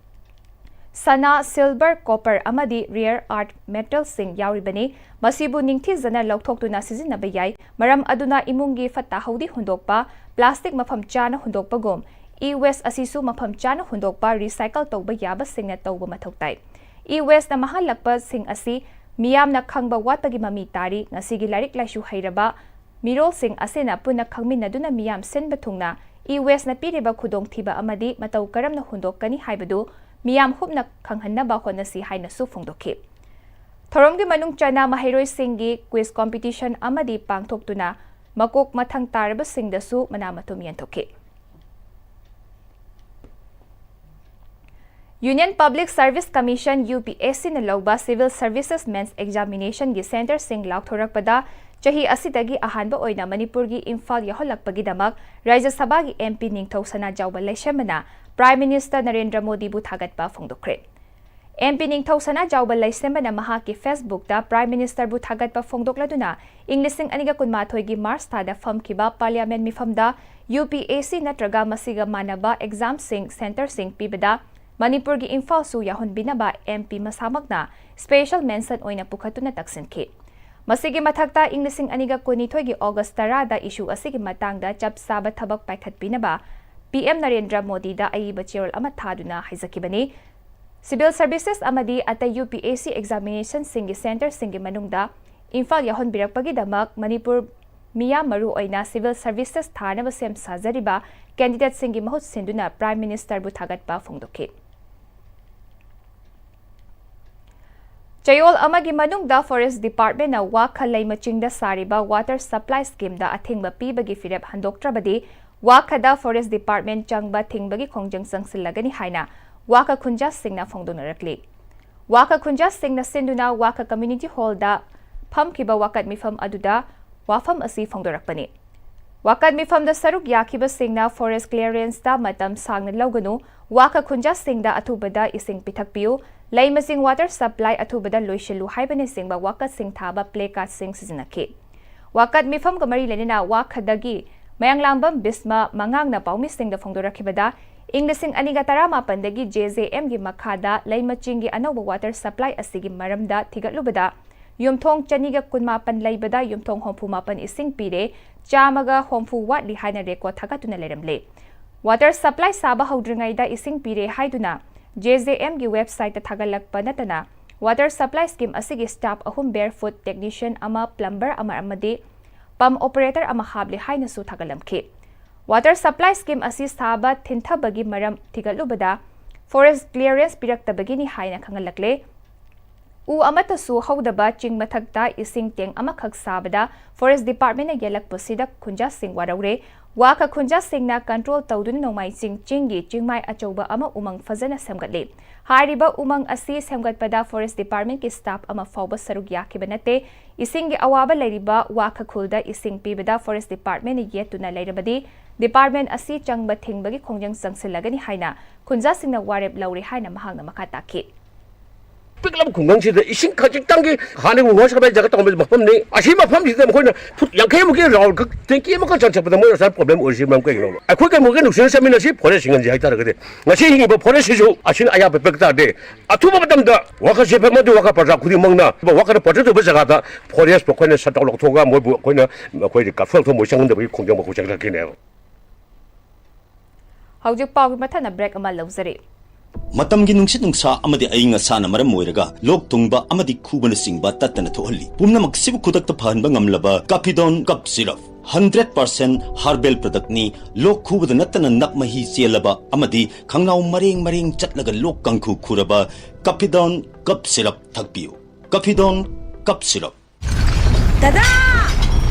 ꯁꯅꯥ, silver, copper ꯑꯃꯗꯤ rare earth metal ꯁꯤꯡ ꯌꯥꯎꯔꯤꯕꯅꯤ꯫ ꯃꯁꯤꯕꯨ ꯅꯤꯡꯊꯤꯖꯅ ꯂꯧꯊꯣꯛꯇꯨꯅ ꯁꯤꯖꯤꯟꯅꯕ ꯌꯥꯏ꯫ ꯃꯔꯝ ꯑꯗꯨꯅ ꯏꯃꯨꯡꯒꯤ ꯐꯠꯇ ꯍꯥꯎꯗꯤ ꯍꯨꯟꯗꯣꯛꯄ, plastic ꯃꯐꯝ ꯆꯥꯅ ꯍꯨꯟꯗꯣꯛꯄꯒꯨꯝ e-waste ꯑꯁꯤꯁꯨ ꯃꯐꯝ ꯆꯥꯅ ꯍꯨꯟꯗꯣꯛꯄ, recycle ꯇꯧꯕ ꯌꯥꯕꯁꯤꯡꯅ ꯇꯧꯕ ꯃꯊꯧ ꯇꯥꯏ꯫ E-waste ꯅ ꯃꯥꯡꯍꯜꯂꯛꯄꯁꯤꯡ ꯑꯁꯤ ꯃꯤꯌꯥꯝꯅ ꯈꯪꯕ ꯋꯥꯠꯄꯒꯤ ꯃꯃꯤ ꯇꯥꯔꯤ꯫ ꯉꯁꯤꯒꯤ ꯂꯥꯏꯔꯤꯛ ꯂꯥꯏꯁꯨ ꯍꯩꯔꯕ ꯃꯤꯔꯣꯜꯁꯤꯡ ꯑꯁꯤꯅ ꯄꯨꯟꯅ ꯈꯪꯃꯤꯟꯅꯗꯨꯅ ꯃꯤꯌꯥꯝ ꯁꯤꯟꯕ ꯊꯨꯡꯅ e-waste ꯅ ꯄꯤꯔꯤꯕ ꯈꯨꯗꯣꯡꯊꯤꯕ ꯑꯃꯗꯤ ꯃꯇꯧ ꯀꯔꯝꯅ ꯍꯨꯟꯗꯣꯛꯀꯅꯤ ꯍꯥꯏꯕꯗꯨ ꯃꯤꯌꯥꯝ ꯍꯨꯞꯅ ꯈꯪꯍꯟꯅꯕ ꯍꯣꯠꯅꯁꯤ ꯍꯥꯏꯅꯁꯨ ꯐꯣꯡꯗꯣꯛꯈꯤ꯫ ꯊꯧꯔꯝꯒꯤ ꯃꯅꯨꯡ ꯆꯟꯅ ꯃꯍꯩꯔꯣꯏꯁꯤꯡꯒꯤ quiz competition ꯑꯃꯗꯤ ꯄꯥꯡꯊꯣꯛꯇꯨꯅ ꯃꯀꯣꯛ ꯃꯊꯪ ꯇꯥꯔꯕꯁꯤꯡꯗꯁꯨ ꯃꯅꯥ ꯃꯊꯨꯝ ꯌꯦꯟꯊꯣꯛꯈꯤ꯫ Union Public Service Commission, U P S C ꯅ ꯂꯧꯕ Civil Services Mains Examination ꯒꯤ centre ꯁꯤꯡ ꯂꯥꯎꯊꯣꯔꯛꯄꯗ, ꯆꯍꯤ ꯑꯁꯤꯗꯒꯤ ꯑꯍꯥꯟꯕ ꯑꯣꯏꯅ ꯃꯅꯤꯄꯨꯔꯒꯤ ꯏꯝꯐꯥꯜ ꯌꯧꯍꯜꯂꯛꯄꯒꯤꯗꯃꯛ ꯔꯥꯖ꯭ꯌ ꯁꯚꯥꯒꯤ M P ꯅꯤꯡꯊꯧ ꯁꯅꯥꯖꯥꯎꯕ ꯂꯩꯁꯦꯝꯕꯅ Prime Minister ꯅꯔꯦꯟꯗ꯭ꯔ ꯃꯣꯗꯤꯕꯨ ꯊꯥꯒꯠꯄ ꯐꯣꯡꯗꯣꯛꯈ꯭ꯔꯦ꯫ M P ꯅꯤꯡꯊꯧ ꯁꯅꯥꯖꯥꯎꯕ ꯂꯩꯁꯦꯝꯕꯅ ꯃꯍꯥꯛꯀꯤ Facebook ꯇ Prime Minister ꯕꯨ ꯊꯥꯒꯠꯄ ꯐꯣꯡꯗꯣꯛꯂꯗꯨꯅ, ꯏꯪ ꯂꯤꯁꯤꯡ ꯑꯅꯤꯒ ꯀꯨꯟꯃꯥꯊꯣꯏꯒꯤ March ꯊꯥꯗ ꯐꯝꯈꯤꯕ Parliament ꯃꯤꯐꯝꯗ U P S C ꯅꯠꯇ꯭ꯔꯒ ꯃꯁꯤꯒ ꯃꯥꯟꯅꯕ exam ꯁꯤꯡ centre ꯁꯤꯡ ꯄꯤꯕꯗ ꯃꯅꯤꯄꯨꯔꯒꯤ ꯏꯝꯐꯥꯜꯁꯨ ꯌꯥꯎꯍꯟꯕꯤꯅꯕ M P ꯃꯁꯥꯃꯛꯅ special mention ꯑꯣꯏꯅ ꯄꯨꯈꯠꯇꯨꯅ ꯇꯛꯁꯤꯟꯈꯤ꯫ ꯃꯁꯤꯒꯤ ꯃꯊꯛꯇ, ꯏꯪ ꯂꯤꯁꯤꯡ ꯑꯅꯤꯒ ꯀꯨꯟꯅꯤꯊꯣꯏꯒꯤ August ꯇꯔꯥꯗ issue ꯑꯁꯤꯒꯤ ꯃꯇꯥꯡꯗ ꯆꯞ ꯆꯥꯕ ꯊꯕꯛ ꯄꯥꯏꯈꯠꯄꯤꯅꯕ P M ꯅꯔꯦꯟꯗ꯭ꯔ ꯃꯣꯗꯤꯗ ꯑꯏꯕ ꯆꯦꯔꯣꯜ ꯑꯃ ꯊꯥꯗꯨꯅ ꯍꯥꯏꯖꯈꯤꯕꯅꯤ꯫ Civil Services ꯑꯃꯗꯤ ꯑꯇꯩ U P S C examination ꯁꯤꯡꯒꯤ centre ꯁꯤꯡꯒꯤ ꯃꯅꯨꯡꯗ ꯏꯝꯐꯥꯜ ꯌꯥꯎꯍꯟꯕꯤꯔꯛꯄꯒꯤꯗꯃꯛ ꯃꯅꯤꯄꯨꯔ ꯃꯤꯌꯥꯝ, ꯃꯔꯨ ꯑꯣꯏꯅ Civil Services ꯊꯥꯅꯕ ꯁꯦꯝ ꯁꯥꯖꯔꯤꯕ candidate ꯁꯤꯡꯒꯤ ꯃꯍꯨꯠ ꯁꯤꯟꯗꯨꯅ Prime Minister ꯕꯨ ꯊꯥꯒꯠꯄ ꯐꯣꯡꯗꯣꯛꯈꯤ꯫ ꯆꯌꯣꯜ ꯑꯃꯒꯤ ꯃꯅꯨꯡꯗ Forest Department ꯅ ꯋꯥꯈ ꯂꯩꯃꯆꯤꯡꯗ ꯁꯥꯔꯤꯕ water supply scheme ꯗ ꯑꯊꯤꯡꯕ ꯄꯤꯕꯒꯤ ꯐꯤꯔꯦꯞ ꯍꯟꯗꯣꯛꯇ꯭ꯔꯕꯗꯤ, ꯋꯥꯈꯗ Forest Department ꯆꯪꯕ ꯊꯤꯡꯕꯒꯤ ꯈꯣꯡꯖꯪ ꯆꯪꯁꯤꯜꯂꯒꯅꯤ ꯍꯥꯏꯅ ꯋꯥꯈ ꯈꯨꯟꯖꯥꯁꯤꯡꯅ ꯐꯣꯡꯗꯣꯛꯅꯔꯛꯂꯤ꯫ ꯋꯥꯈ ꯈꯨꯟꯖꯥꯁꯤꯡꯅ ꯁꯤꯟꯗꯨꯅ ꯋꯥꯈ Community Hall ꯗ ꯐꯝꯈꯤꯕ ꯋꯥꯀꯠ ꯃꯤꯐꯝ ꯑꯗꯨꯗ ꯋꯥꯐꯝ ꯑꯁꯤ ꯐꯣꯡꯗꯣꯔꯛꯄꯅꯤ꯫ ꯋꯥꯀꯠ ꯃꯤꯐꯝꯗ ꯁꯔꯨꯛ ꯌꯥꯈꯤꯕꯁꯤꯡꯅ Forest Clearance ꯇ ꯃꯇꯝ ꯁꯥꯡꯅ ꯂꯧꯒꯅꯨ, ꯋꯥꯈ ꯈꯨꯟꯖꯥꯁꯤꯡꯗ ꯑꯊꯨꯕꯗ ꯏꯁꯤꯡ ꯄꯤꯊꯛꯄꯤꯌꯨ, ꯂꯩꯃꯆꯤꯡ water supply ꯑꯊꯨꯕꯗ ꯂꯣꯏꯁꯤꯜꯂꯨ ꯍꯥꯏꯕꯅꯆꯤꯡꯕ ꯋꯥꯀꯠꯁꯤꯡ ꯊꯥꯕ placard ꯁꯤꯡ ꯁꯤꯖꯤꯟꯅꯈꯤ꯫ ꯋꯥꯀꯠ ꯃꯤꯐꯝꯒ ꯃꯔꯤ ꯂꯩꯅꯅ ꯋꯥꯈꯗꯒꯤ ꯃꯌꯥꯡꯂꯥꯡꯕꯝ ꯕꯤꯁꯃ ꯃꯉꯥꯡꯅ ꯄꯥꯎꯃꯤꯁꯤꯡꯗ ꯐꯣꯡꯗꯣꯔꯛꯈꯤꯕꯗ, ꯏꯪ ꯂꯤꯁꯤꯡ ꯑꯅꯤꯒ ꯇꯔꯥꯃꯥꯄꯟꯗꯒꯤ J J M ꯒꯤ ꯃꯈꯥꯗ ꯂꯩꯃꯆꯤꯡꯒꯤ ꯑꯅꯧꯕ water supply ꯑꯁꯤꯒꯤ ꯃꯔꯝꯗ ꯊꯤꯒꯠꯂꯨꯕꯗ, ꯌꯨꯝꯊꯣꯡ ꯆꯅꯤꯒ ꯀꯨꯟꯃꯥꯄꯟ ꯂꯩꯕꯗ ꯌꯨꯝꯊꯣꯡ ꯍꯨꯝꯐꯨ ꯃꯥꯄꯟ ꯏꯁꯤꯡ ꯄꯤꯔꯦ, ꯆꯥꯝꯃꯒ ꯍꯨꯝꯐꯨ ꯋꯥꯠꯂꯤ ꯍꯥꯏꯅ record ꯊꯥꯒꯠꯇꯨꯅ ꯂꯩꯔꯝꯂꯦ꯫ Water supply ꯁꯥꯕ ꯍꯧꯗ꯭ꯔꯤꯉꯩꯗ ꯏꯁꯤꯡ ꯄꯤꯔꯦ ꯍꯥꯏꯗꯨꯅ J J M ꯒꯤ website ꯇ ꯊꯥꯒꯠꯂꯛꯄ ꯅꯠꯇꯅ, water supply scheme ꯑꯁꯤꯒꯤ staff ꯑꯍꯨꯝ, barefoot technician ꯑꯃ, plumber ꯑꯃ ꯑꯃꯗꯤ pump operator ꯑꯃ ꯍꯥꯞꯂꯦ ꯍꯥꯏꯅꯁꯨ ꯊꯥꯒꯠꯂꯝꯈꯤ꯫ Water supply scheme ꯑꯁꯤ ꯁꯥꯕ ꯊꯤꯟꯊꯕꯒꯤ ꯃꯔꯝ ꯊꯤꯒꯠꯂꯨꯕꯗ, forest clearance ꯄꯤꯔꯛꯇꯕꯒꯤꯅꯤ ꯍꯥꯏꯅ ꯈꯪꯍꯜꯂꯛꯂꯦ꯫ ꯎ ꯑꯃꯠꯇꯁꯨ ꯍꯧꯗꯕ ꯆꯤꯡ ꯃꯊꯛꯇ ꯏꯁꯤꯡ ꯇꯦꯡ ꯑꯃꯈꯛ ꯁꯥꯕꯗ ꯐꯣꯔꯦꯁ ꯗꯤꯄꯥꯔꯠꯃꯦꯟꯅ ꯌꯦꯜꯂꯛꯄꯁꯤꯗ ꯈꯨꯟꯖꯥꯁꯤꯡ ꯋꯥꯔꯧꯔꯦ꯫ ꯋꯥ ꯈ ꯈꯨꯟꯖꯥꯁꯤꯡꯅ ꯀꯟꯇ꯭ꯔꯣꯜ ꯇꯧꯗꯨꯅ ꯅꯣꯡꯃꯥꯏꯆꯤꯡ ꯆꯤꯡꯒꯤ ꯆꯤꯡꯃꯥꯏ ꯑꯆꯧꯕ ꯑꯃ ꯎꯃꯪ ꯐꯖꯅ ꯁꯦꯝꯒꯠꯂꯤ꯫ ꯍꯥꯏꯔꯤꯕ ꯎꯃꯪ ꯑꯁꯤ ꯁꯦꯝꯒꯠꯄꯗ ꯐꯣꯔꯦꯁ ꯗꯤꯄꯥꯔꯠꯃꯦꯟꯒꯤ ꯁ꯭ꯇꯥꯐ ꯑꯃ ꯐꯥꯎꯕ ꯁꯔꯨꯛ ꯌꯥꯈꯤꯕ ꯅꯠꯇꯦ꯫ ꯏꯁꯤꯡꯒꯤ ꯑꯋꯥꯕ ꯂꯩꯔꯤꯕ ꯋꯥ ꯈ ꯈꯨꯜꯗ ꯏꯁꯤꯡ ꯄꯤꯕꯗ ꯐꯣꯔꯦꯁ ꯗꯤꯄꯥꯔꯠꯃꯦꯟꯅ ꯌꯦꯠꯇꯨꯅ ꯂꯩꯔꯕꯗꯤ ꯗꯤꯄꯥꯔꯠꯃꯦꯟ ꯑꯁꯤ ꯆꯪꯕ ꯊꯤꯡꯕꯒꯤ ꯈꯣꯡꯖꯪ ꯆꯪꯁꯤꯜꯂꯒꯅꯤ ꯍꯥꯏꯅ ꯈꯨꯟꯖꯥꯁꯤꯡꯅ ꯋꯥꯔꯦꯞ ꯂꯧꯔꯦ ꯍꯥꯏꯅ ꯃꯍꯥꯛꯅ ꯃꯈꯥ ꯇꯥꯈꯤ꯫ ꯄꯤꯛꯂꯕ ꯈꯨꯡꯒꯪꯁꯤꯗ ꯏꯁꯤꯡ ꯈꯖꯤꯛꯇꯪꯒꯤ ꯍꯥꯟꯅ ꯋꯥꯁ ꯁꯄ꯭ꯂꯥꯏ ꯖꯒꯥ ꯇꯧꯔꯝꯕ ꯃꯐꯝꯅꯤ꯫ ꯑꯁꯤ ꯃꯐꯝꯁꯤꯗ ꯃꯈꯣꯏꯅ ꯐꯨꯠ ꯌꯥꯡꯈꯩ ꯃꯨꯛꯀꯤ ꯔꯥꯎꯟ ꯈꯛ ꯇꯦꯡꯀꯤ ꯑꯃꯈꯛ ꯆꯟꯁꯤꯜꯂꯛꯄꯗ ꯃꯣꯏ ꯉꯁꯥꯏ ꯄ꯭ꯔꯣꯕ꯭ꯂꯦꯝ ꯑꯣꯏꯔꯤꯁꯤ ꯃꯔꯝ ꯀꯩꯒꯤꯅꯣ? ꯑꯩꯈꯣꯏ ꯀꯩꯅꯣꯒꯤ ꯅꯨꯡꯁꯤꯅ ꯆꯠꯃꯤꯟꯅꯁꯤ, ꯐꯣꯔꯦꯁ ꯍꯤꯡꯍꯟꯁꯤ ꯍꯥꯏꯇꯥꯔꯒꯗꯤ ꯉꯁꯤ ꯍꯤꯡꯉꯤꯕ ꯐꯣꯔꯦꯁꯁꯤꯁꯨ ꯑꯁꯤꯅ ꯑꯌꯥꯕ ꯄꯤꯔꯛ ꯇꯥꯔꯗꯤ ꯑꯊꯨꯕ ꯃꯇꯝꯗ ꯋꯥꯀꯔ ꯁꯦꯐ ꯑꯃꯗꯤ ꯋꯥꯀꯔ ꯄ꯭ꯔꯖꯥ ꯈꯨꯗꯤꯡꯃꯛꯅ ꯋꯥꯀꯔ ꯄ꯭ꯔꯣꯇꯦꯛ ꯇꯧꯕ ꯖꯒꯥꯗ ꯐꯣꯔꯦꯁꯄꯨ ꯑꯩꯈꯣꯏꯅ ꯁꯠ ꯗꯥꯎꯟ ꯂꯧꯊꯣꯛꯑꯒ ꯃꯣꯏꯕꯨ ꯑꯩꯈꯣꯏꯅ ꯑꯩꯈꯣꯏꯒꯤ ꯀꯥꯐꯜ ꯊꯣꯡꯕ ꯆꯪꯍꯟꯗꯕꯒꯤ ꯈꯣꯡꯖꯪ ꯃꯈꯣꯏ ꯆꯪꯅꯔꯛꯈꯤꯅꯦꯕ꯫ ꯍꯧꯖꯤꯛ ꯄꯥꯎꯒꯤ ꯃꯊꯪꯗ ꯕ꯭ꯔꯦꯛ ꯑꯃ ꯂꯧꯖꯔꯤ꯫ ꯃꯇꯝꯒꯤ ꯅꯨꯡꯁꯤꯠ ꯅꯨꯡꯁꯥ ꯑꯃꯗꯤ ꯑꯏꯪ ꯑꯁꯥꯅ ꯃꯔꯝ ꯑꯣꯏꯔꯒ ꯂꯣꯛ ꯊꯨꯡꯕ ꯑꯃꯗꯤ ꯈꯨꯕꯅꯆꯤꯡꯕ ꯇꯠꯇꯅ ꯊꯣꯛꯍꯜꯂꯤ꯫ ꯄꯨꯝꯅꯃꯛꯁꯤꯕꯨ ꯈꯨꯗꯛꯇ ꯐꯍꯟꯕ ꯉꯝꯂꯕ ꯀꯥꯐꯤꯗꯣꯟ cup syrup. Hundred percent herbal ꯄ꯭ꯔꯗꯛꯅꯤ꯫ ꯂꯣꯛ ꯈꯨꯕꯗ ꯅꯠꯇꯅ ꯅꯞ ꯃꯍꯤ ꯆꯦꯜꯂꯕ ꯑꯃꯗꯤ ꯈꯪꯅꯥꯎ ꯃꯔꯦꯡ ꯃꯔꯦꯡ ꯆꯠꯂꯒ ꯂꯣꯛ ꯀꯥꯡꯈꯨ ꯈꯨꯔꯕ ꯀꯥꯐꯤꯗꯣꯟ ꯀꯞ ꯁꯤꯔꯞ ꯊꯛꯄꯤꯌꯨ꯫ ꯀꯥꯐꯤꯗꯣꯟ cup syrup. ꯗꯗꯥ!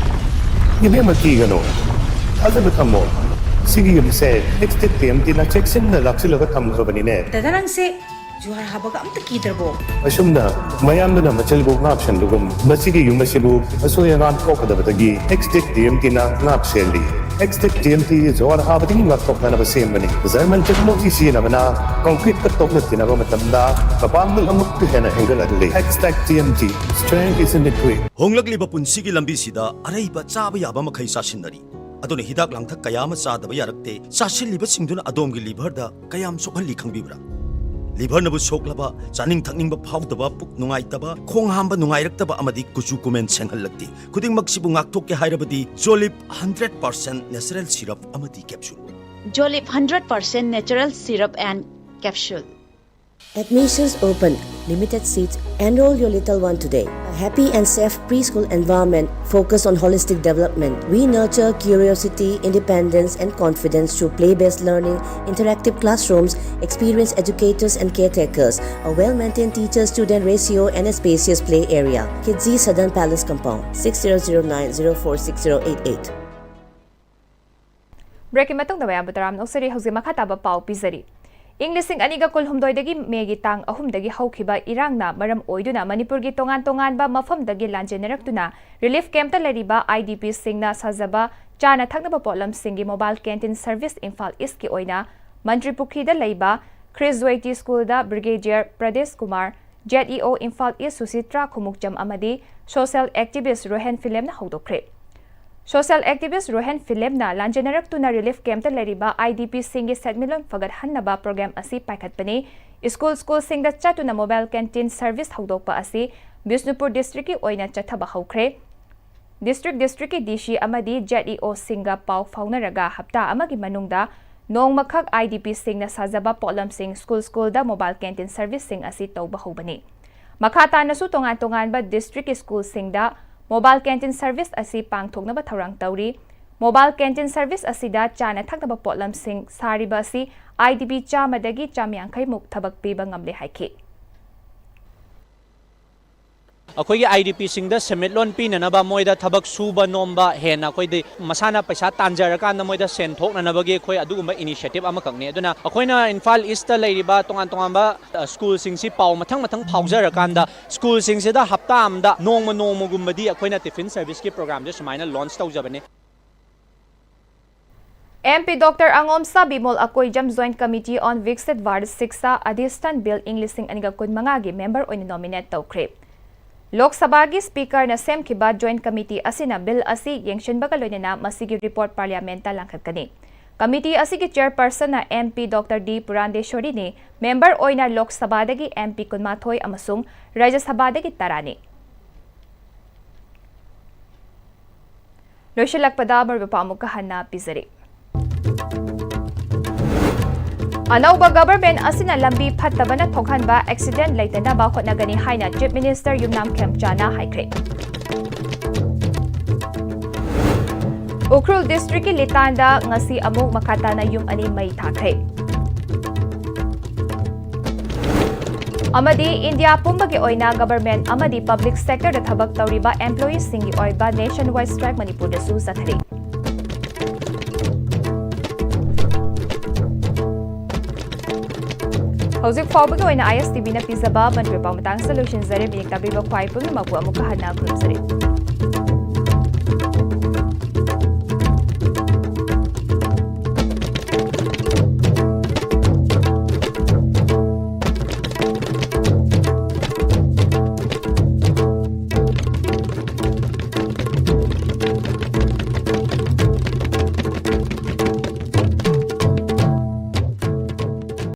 ꯏꯕꯦꯝꯃ, ꯀꯤꯒꯅꯨ꯫ ꯊꯥꯖꯕ ꯊꯝꯃꯣ꯫ ꯁꯤꯒꯤ ꯌꯨꯝꯁꯦ ꯑꯦꯛꯁꯇꯦꯛ ꯇꯤ ꯑꯦꯝ ꯇꯤꯅ ꯆꯦꯛꯁꯤꯟꯅ ꯂꯥꯛꯁꯤꯜꯂꯒ ꯊꯝꯈ꯭ꯔꯕꯅꯤꯅꯦ꯫ ꯗꯗꯥ, ꯅꯪꯁꯦ ꯖꯨꯍꯥꯔ ꯍꯥꯕꯒ ꯑꯝꯇ ꯀꯤꯗ꯭ꯔꯕꯣ? ꯑꯁꯨꯝꯅ ꯃꯌꯥꯝꯗꯨꯅ ꯃꯆꯤꯜꯕꯨ ꯉꯥꯛ ꯁꯦꯟꯕꯒꯨꯝ, ꯃꯁꯤꯒꯤ ꯌꯨꯝ ꯑꯁꯤꯕꯨ ꯑꯁꯣꯏ ꯑꯉꯥꯝ ꯊꯣꯛꯀꯗꯕꯗꯒꯤ ꯑꯦꯛꯁꯇꯦꯛ ꯇꯤ ꯑꯦꯝ ꯇꯤꯅ ꯉꯥꯛ ꯁꯦꯜꯂꯤ꯫ ꯑꯦꯛꯁꯇꯦꯛ ꯇꯤ ꯑꯦꯝ ꯇꯤ ꯖꯨꯍꯥꯔ ꯍꯥꯕꯗꯒꯤ ꯉꯥꯛꯊꯣꯛꯅꯅꯕ ꯁꯦꯝꯕꯅꯤ꯫ ꯖꯔꯃꯟ ꯇꯦꯛꯅꯣꯂꯣꯖꯤ ꯁꯤꯖꯤꯟꯅꯕꯅ ꯀꯪꯀ꯭ꯔꯤꯠꯀ ꯇꯣꯛꯅ ꯇꯤꯟꯅꯕ ꯃꯇꯝꯗ ꯃꯄꯥꯡꯒꯜ ꯑꯃꯨꯛꯀ ꯍꯦꯟꯅ ꯍꯦꯟꯒꯠꯍꯜꯂꯤ꯫ Extech T M T, strength is in the grit꯫ ꯍꯣꯡꯂꯛꯂꯤꯕ ꯄꯨꯟꯁꯤꯒꯤ ꯂꯝꯕꯤꯁꯤꯗ ꯑꯔꯩꯕ ꯆꯥꯕ ꯌꯥꯕ ꯃꯈꯩ ꯆꯥꯁꯤꯟꯅꯔꯤ꯫ ꯑꯗꯨꯅ ꯍꯤꯗꯥꯛ ꯂꯥꯡꯊꯛ ꯀꯌꯥ ꯑꯃ ꯆꯥꯗꯕ ꯌꯥꯔꯛꯇꯦ꯫ ꯆꯥꯁꯤꯜꯂꯤꯕꯁꯤꯡꯗꯨꯅ ꯑꯗꯣꯝꯒꯤ ꯂꯤꯚꯔꯗ ꯀꯌꯥꯝ ꯁꯣꯛꯍꯜꯂꯤ ꯈꯪꯕꯤꯕ꯭ꯔꯥ? ꯂꯤꯚꯔꯅꯕꯨ ꯁꯣꯛꯂꯕ, ꯆꯥꯅꯤꯡ ꯊꯛꯅꯤꯡꯕ ꯐꯥꯎꯗꯕ, ꯄꯨꯛ ꯅꯨꯡꯉꯥꯏꯇꯕ, ꯈꯣꯡ ꯍꯥꯝꯕ ꯅꯨꯡꯉꯥꯏꯔꯛꯇꯕ ꯑꯃꯗꯤ ꯀꯨꯆꯨ ꯀꯨꯃꯦꯟ ꯁꯦꯡꯍꯜꯂꯛꯇꯦ꯫ ꯈꯨꯗꯤꯡꯃꯛꯁꯤꯕꯨ ꯉꯥꯛꯊꯣꯛꯀꯦ ꯍꯥꯏꯔꯕꯗꯤ ꯖꯣꯂꯤꯞ ꯍꯟꯗ꯭ꯔꯦꯠ ꯄꯥꯔꯁꯦꯟ ꯅꯦꯆꯔꯦꯜ ꯁꯤꯔꯞ ꯑꯃꯗꯤ capsule. Jolip hundred percent natural syrup and capsule. Admissions open, limited seats. Enroll your little one today. A happy and safe preschool environment focused on holistic development. We nurture curiosity, independence, and confidence through play-based learning, interactive classrooms, experienced educators and caretakers, a well-maintained teacher-student ratio, and a spacious play area. Kidzi Southern Palace Compound, six zero zero nine zero four six zero eight eight. Break ꯀꯤ ꯃꯇꯨꯡꯗ ꯃꯌꯥꯝꯕꯨ ꯇꯔꯥꯝꯅ ꯑꯣꯛꯆꯔꯤ꯫ ꯍꯧꯖꯤꯛ ꯃꯈꯥ ꯇꯥꯕ ꯄꯥꯎ ꯄꯤꯖꯔꯤ꯫ ꯏꯪ ꯂꯤꯁꯤꯡ ꯑꯅꯤꯒ ꯀꯨꯟꯍꯨꯝꯗꯣꯏꯗꯒꯤ ꯃꯦꯒꯤ ꯇꯥꯡ ꯑꯍꯨꯝꯗꯒꯤ ꯍꯧꯈꯤꯕ ꯏꯔꯥꯡꯅ ꯃꯔꯝ ꯑꯣꯏꯗꯨꯅ ꯃꯅꯤꯄꯨꯔꯒꯤ ꯇꯣꯉꯥꯟ ꯇꯣꯉꯥꯟꯕ ꯃꯐꯝꯗꯒꯤ ꯂꯥꯟꯖꯦꯟꯅꯔꯛꯇꯨꯅ relief camp ꯇ ꯂꯩꯔꯤꯕ IDP ꯁꯤꯡꯅ ꯁꯥꯖꯕ ꯆꯥꯅ ꯊꯛꯅꯕ ꯄꯣꯠꯂꯝꯁꯤꯡꯒꯤ mobile canteen service ꯏꯝꯐꯥꯜ ꯏꯁ꯭ꯠꯀꯤ ꯑꯣꯏꯅ ꯃꯟꯇ꯭ꯔꯤ ꯄꯨꯈ꯭ꯔꯤꯗ ꯂꯩꯕ ꯈ꯭ꯔꯤꯁ ꯖ꯭ꯋꯦꯇꯤ ꯁ꯭ꯀꯨꯜꯗ ꯕ꯭ꯔꯤꯒꯦꯗꯤꯌꯔ ꯄ꯭ꯔꯗꯦꯁ ꯀꯨꯃꯥꯔ, ZEO ꯏꯝꯐꯥꯜ ꯏꯁ꯭ꯠ ꯁꯨꯁꯤꯇ꯭ꯔꯥ ꯈꯨꯃꯨꯛꯆꯝ ꯑꯃꯗꯤ social activist Rohen ꯐꯤꯂꯦꯝꯅ ꯍꯧꯗꯣꯛꯈ꯭ꯔꯦ꯫ Social activist Rohen ꯐꯤꯂꯦꯝꯅ ꯂꯥꯟꯖꯦꯟꯅꯔꯛꯇꯨꯅ relief camp ꯇ ꯂꯩꯔꯤꯕ IDP ꯁꯤꯡꯒꯤ ꯁꯦꯟꯃꯤꯠꯂꯣꯟ ꯐꯒꯠꯍꯟꯅꯕ program ꯑꯁꯤ ꯄꯥꯏꯈꯠꯄꯅꯤ꯫ ꯁ꯭ꯀꯨꯜ ꯁ꯭ꯀꯨꯜꯁꯤꯡꯗ ꯆꯠꯇꯨꯅ mobile canteen service ꯍꯧꯗꯣꯛꯄ ꯑꯁꯤ ꯕꯤꯁꯅꯨꯄꯨꯔ district ꯀꯤ ꯑꯣꯏꯅ ꯆꯠꯊꯕ ꯍꯧꯈ꯭ꯔꯦ꯫ District district ꯀꯤ DC ꯑꯃꯗꯤ ZEO ꯁꯤꯡꯒ ꯄꯥꯎ ꯐꯥꯎꯅꯔꯒ ꯍꯞꯇꯥ ꯑꯃꯒꯤ ꯃꯅꯨꯡꯗ ꯅꯣꯡꯃꯈꯛ IDP ꯁꯤꯡꯅ ꯁꯥꯖꯕ ꯄꯣꯠꯂꯝꯁꯤꯡ ꯁ꯭ꯀꯨꯜ ꯁ꯭ꯀꯨꯜꯗ mobile canteen service ꯁꯤꯡ ꯑꯁꯤ ꯇꯧꯕ ꯍꯧꯕꯅꯤ꯫ ꯃꯈꯥ ꯇꯥꯅꯁꯨ ꯇꯣꯉꯥꯟ ꯇꯣꯉꯥꯟꯕ district ꯀꯤ ꯁ꯭ꯀꯨꯜ ꯁꯤꯡꯗ mobile canteen service ꯑꯁꯤ ꯄꯥꯡꯊꯣꯛꯅꯕ ꯊꯧꯔꯥꯡ ꯇꯧꯔꯤ꯫ Mobile canteen service ꯑꯁꯤꯗ ꯆꯥꯅ ꯊꯛꯅꯕ ꯄꯣꯠꯂꯝꯁꯤꯡ ꯁꯥꯔꯤꯕ ꯑꯁꯤ IDP ꯆꯥꯝꯃꯗꯒꯤ ꯆꯥꯝꯌꯥꯡꯈꯩ ꯃꯨꯛ ꯊꯕꯛ ꯄꯤꯕ ꯉꯝꯂꯦ ꯍꯥꯏꯈꯤ꯫ ꯑꯩꯈꯣꯏꯒꯤ IDP ꯁꯤꯡꯗ ꯁꯦꯟꯃꯤꯠꯂꯣꯟ ꯄꯤꯅꯅꯕ, ꯃꯣꯏꯗ ꯊꯕꯛ ꯁꯨꯕ ꯅꯣꯝꯕ ꯍꯦꯟꯅ ꯑꯩꯈꯣꯏꯗꯤ ꯃꯁꯥꯅ ꯄꯩꯁꯥ ꯇꯥꯟꯖꯔꯀꯥꯟꯗ ꯃꯣꯏꯗ ꯁꯦꯟ ꯊꯣꯛꯅꯅꯕꯒꯤ ꯑꯩꯈꯣꯏ ꯑꯗꯨꯒꯨꯝꯕ initiative ꯑꯃꯈꯛꯅꯤ꯫ ꯑꯗꯨꯅ ꯑꯩꯈꯣꯏꯅ ꯏꯝꯐꯥꯜ ꯏꯁ꯭ꯠꯇ ꯂꯩꯔꯤꯕ ꯇꯣꯉꯥꯟ ꯇꯣꯉꯥꯟꯕ, ꯑ, ꯁ꯭ꯀꯨꯜꯁꯤꯡꯁꯤ ꯄꯥꯎ ꯃꯊꯪ ꯃꯊꯪ ꯐꯥꯎꯖꯔꯀꯥꯟꯗ ꯁ꯭ꯀꯨꯜꯁꯤꯡꯁꯤꯗ ꯍꯞꯇꯥ ꯑꯃꯗ ꯅꯣꯡꯃ ꯅꯣꯡꯃꯒꯨꯝꯕꯗꯤ ꯑꯩꯈꯣꯏꯅ tiffin service ꯀꯤ program ꯁꯦ ꯁꯨꯃꯥꯏꯅ launch ꯇꯧꯖꯕꯅꯤ꯫ MP Doctor Angomsa Bimol Akoijam Joint Committee on Viksit Bharat Shiksha Adhishthan Bill ꯏꯪ ꯂꯤꯁꯤꯡ ꯑꯅꯤꯒ ꯀꯨꯟꯃꯉꯥꯒꯤ member ꯑꯣꯏꯅ nominate ꯇꯧꯈ꯭ꯔꯦ꯫ ꯂꯣꯛ ꯁꯚꯥꯒꯤ Speaker ꯅ ꯁꯦꯝꯈꯤꯕ joint committee ꯑꯁꯤꯅ bill ꯑꯁꯤ ꯌꯦꯡꯁꯤꯟꯕꯒ ꯂꯣꯏꯅꯅ ꯃꯁꯤꯒꯤ report Parliament ꯇ ꯂꯥꯡꯈꯠꯀꯅꯤ꯫ Committee ꯑꯁꯤꯒꯤ chairperson ꯅ MP Doctor ꯗꯤ ꯄꯨꯔꯥꯟꯗꯦꯁꯣꯔꯤꯅꯤ꯫ Member ꯑꯣꯏꯅ ꯂꯣꯛ ꯁꯚꯥꯗꯒꯤ MP ꯀꯨꯟꯃꯥꯊꯣꯏ ꯑꯃꯁꯨꯡ ꯔꯥꯖ꯭ꯌ ꯁꯚꯥꯗꯒꯤ ꯇꯔꯥꯅꯤ꯫ ꯂꯣꯏꯁꯤꯜꯂꯛꯄꯗ ꯃꯔꯨꯑꯣꯏꯕ ꯄꯥꯎ ꯑꯃꯨꯛꯀ ꯍꯟꯅ ꯄꯤꯖꯔꯤ꯫ ꯑꯅꯧꯕ ꯒꯕꯔꯃꯦꯟꯠ ꯑꯁꯤꯅ ꯂꯝꯕꯤ ꯐꯠꯇꯕꯅ ꯊꯣꯛꯍꯟꯕ ꯑꯦꯛꯁꯤꯗꯦꯟꯠ ꯂꯩꯇꯅꯕ ꯍꯣꯠꯅꯒꯅꯤ ꯍꯥꯏꯅ ꯆꯤꯐ ꯃꯤꯅꯤꯁꯇꯔ ꯌꯨꯝꯅꯥꯝ ꯈꯦꯝꯆꯥꯅ ꯍꯥꯏꯈ꯭ꯔꯦ꯫ ꯎꯈ꯭ꯔꯨꯜ ꯗꯤꯁꯇ꯭ꯔꯤꯛꯀꯤ ꯂꯤꯇꯥꯟꯗ ꯉꯁꯤ ꯑꯃꯨꯛ ꯃꯈꯥ ꯇꯥꯅ ꯌꯨꯝ ꯑꯅꯤ ꯃꯩ ꯊꯥꯈ꯭ꯔꯦ꯫ ꯑꯃꯗꯤ ꯏꯟꯗꯤꯌꯥ ꯄꯨꯝꯕꯒꯤ ꯑꯣꯏꯅ ꯒꯕꯔꯃꯦꯟꯠ ꯑꯃꯗꯤ ꯄꯕ꯭ꯂꯤꯛ ꯁꯦꯛꯇꯔꯗ ꯊꯕꯛ ꯇꯧꯔꯤꯕ ꯑꯦꯝꯄ꯭ꯂꯣꯌꯤꯁꯤꯡꯒꯤ ꯑꯣꯏꯕ ꯅꯦꯁꯟ ꯋꯥꯏꯗ ꯁ꯭ꯇ꯭ꯔꯥꯏꯛ ꯃꯅꯤꯄꯨꯔꯗꯁꯨ ꯆꯠꯊꯔꯤ꯫ ꯍꯧꯖꯤꯛ ꯐꯥꯎꯕꯒꯤ ꯑꯣꯏꯅ ꯑꯥꯏ ꯑꯦꯁ ꯇꯤ ꯚꯤꯅ ꯄꯤꯖꯕ ꯃꯅꯤꯄꯨꯔ ꯄꯥꯎ ꯃꯇꯥꯡꯁꯤꯗ ꯂꯣꯏꯁꯤꯟꯖꯔꯦ꯫ ꯃꯤꯌꯦꯡ ꯇꯥꯕꯤꯕ ꯈ꯭ꯋꯥꯏ ꯄꯨꯝꯅꯃꯛꯄꯨ ꯑꯃꯨꯛꯀ ꯍꯟꯅ ꯈꯨꯔꯨꯝꯖꯔꯤ꯫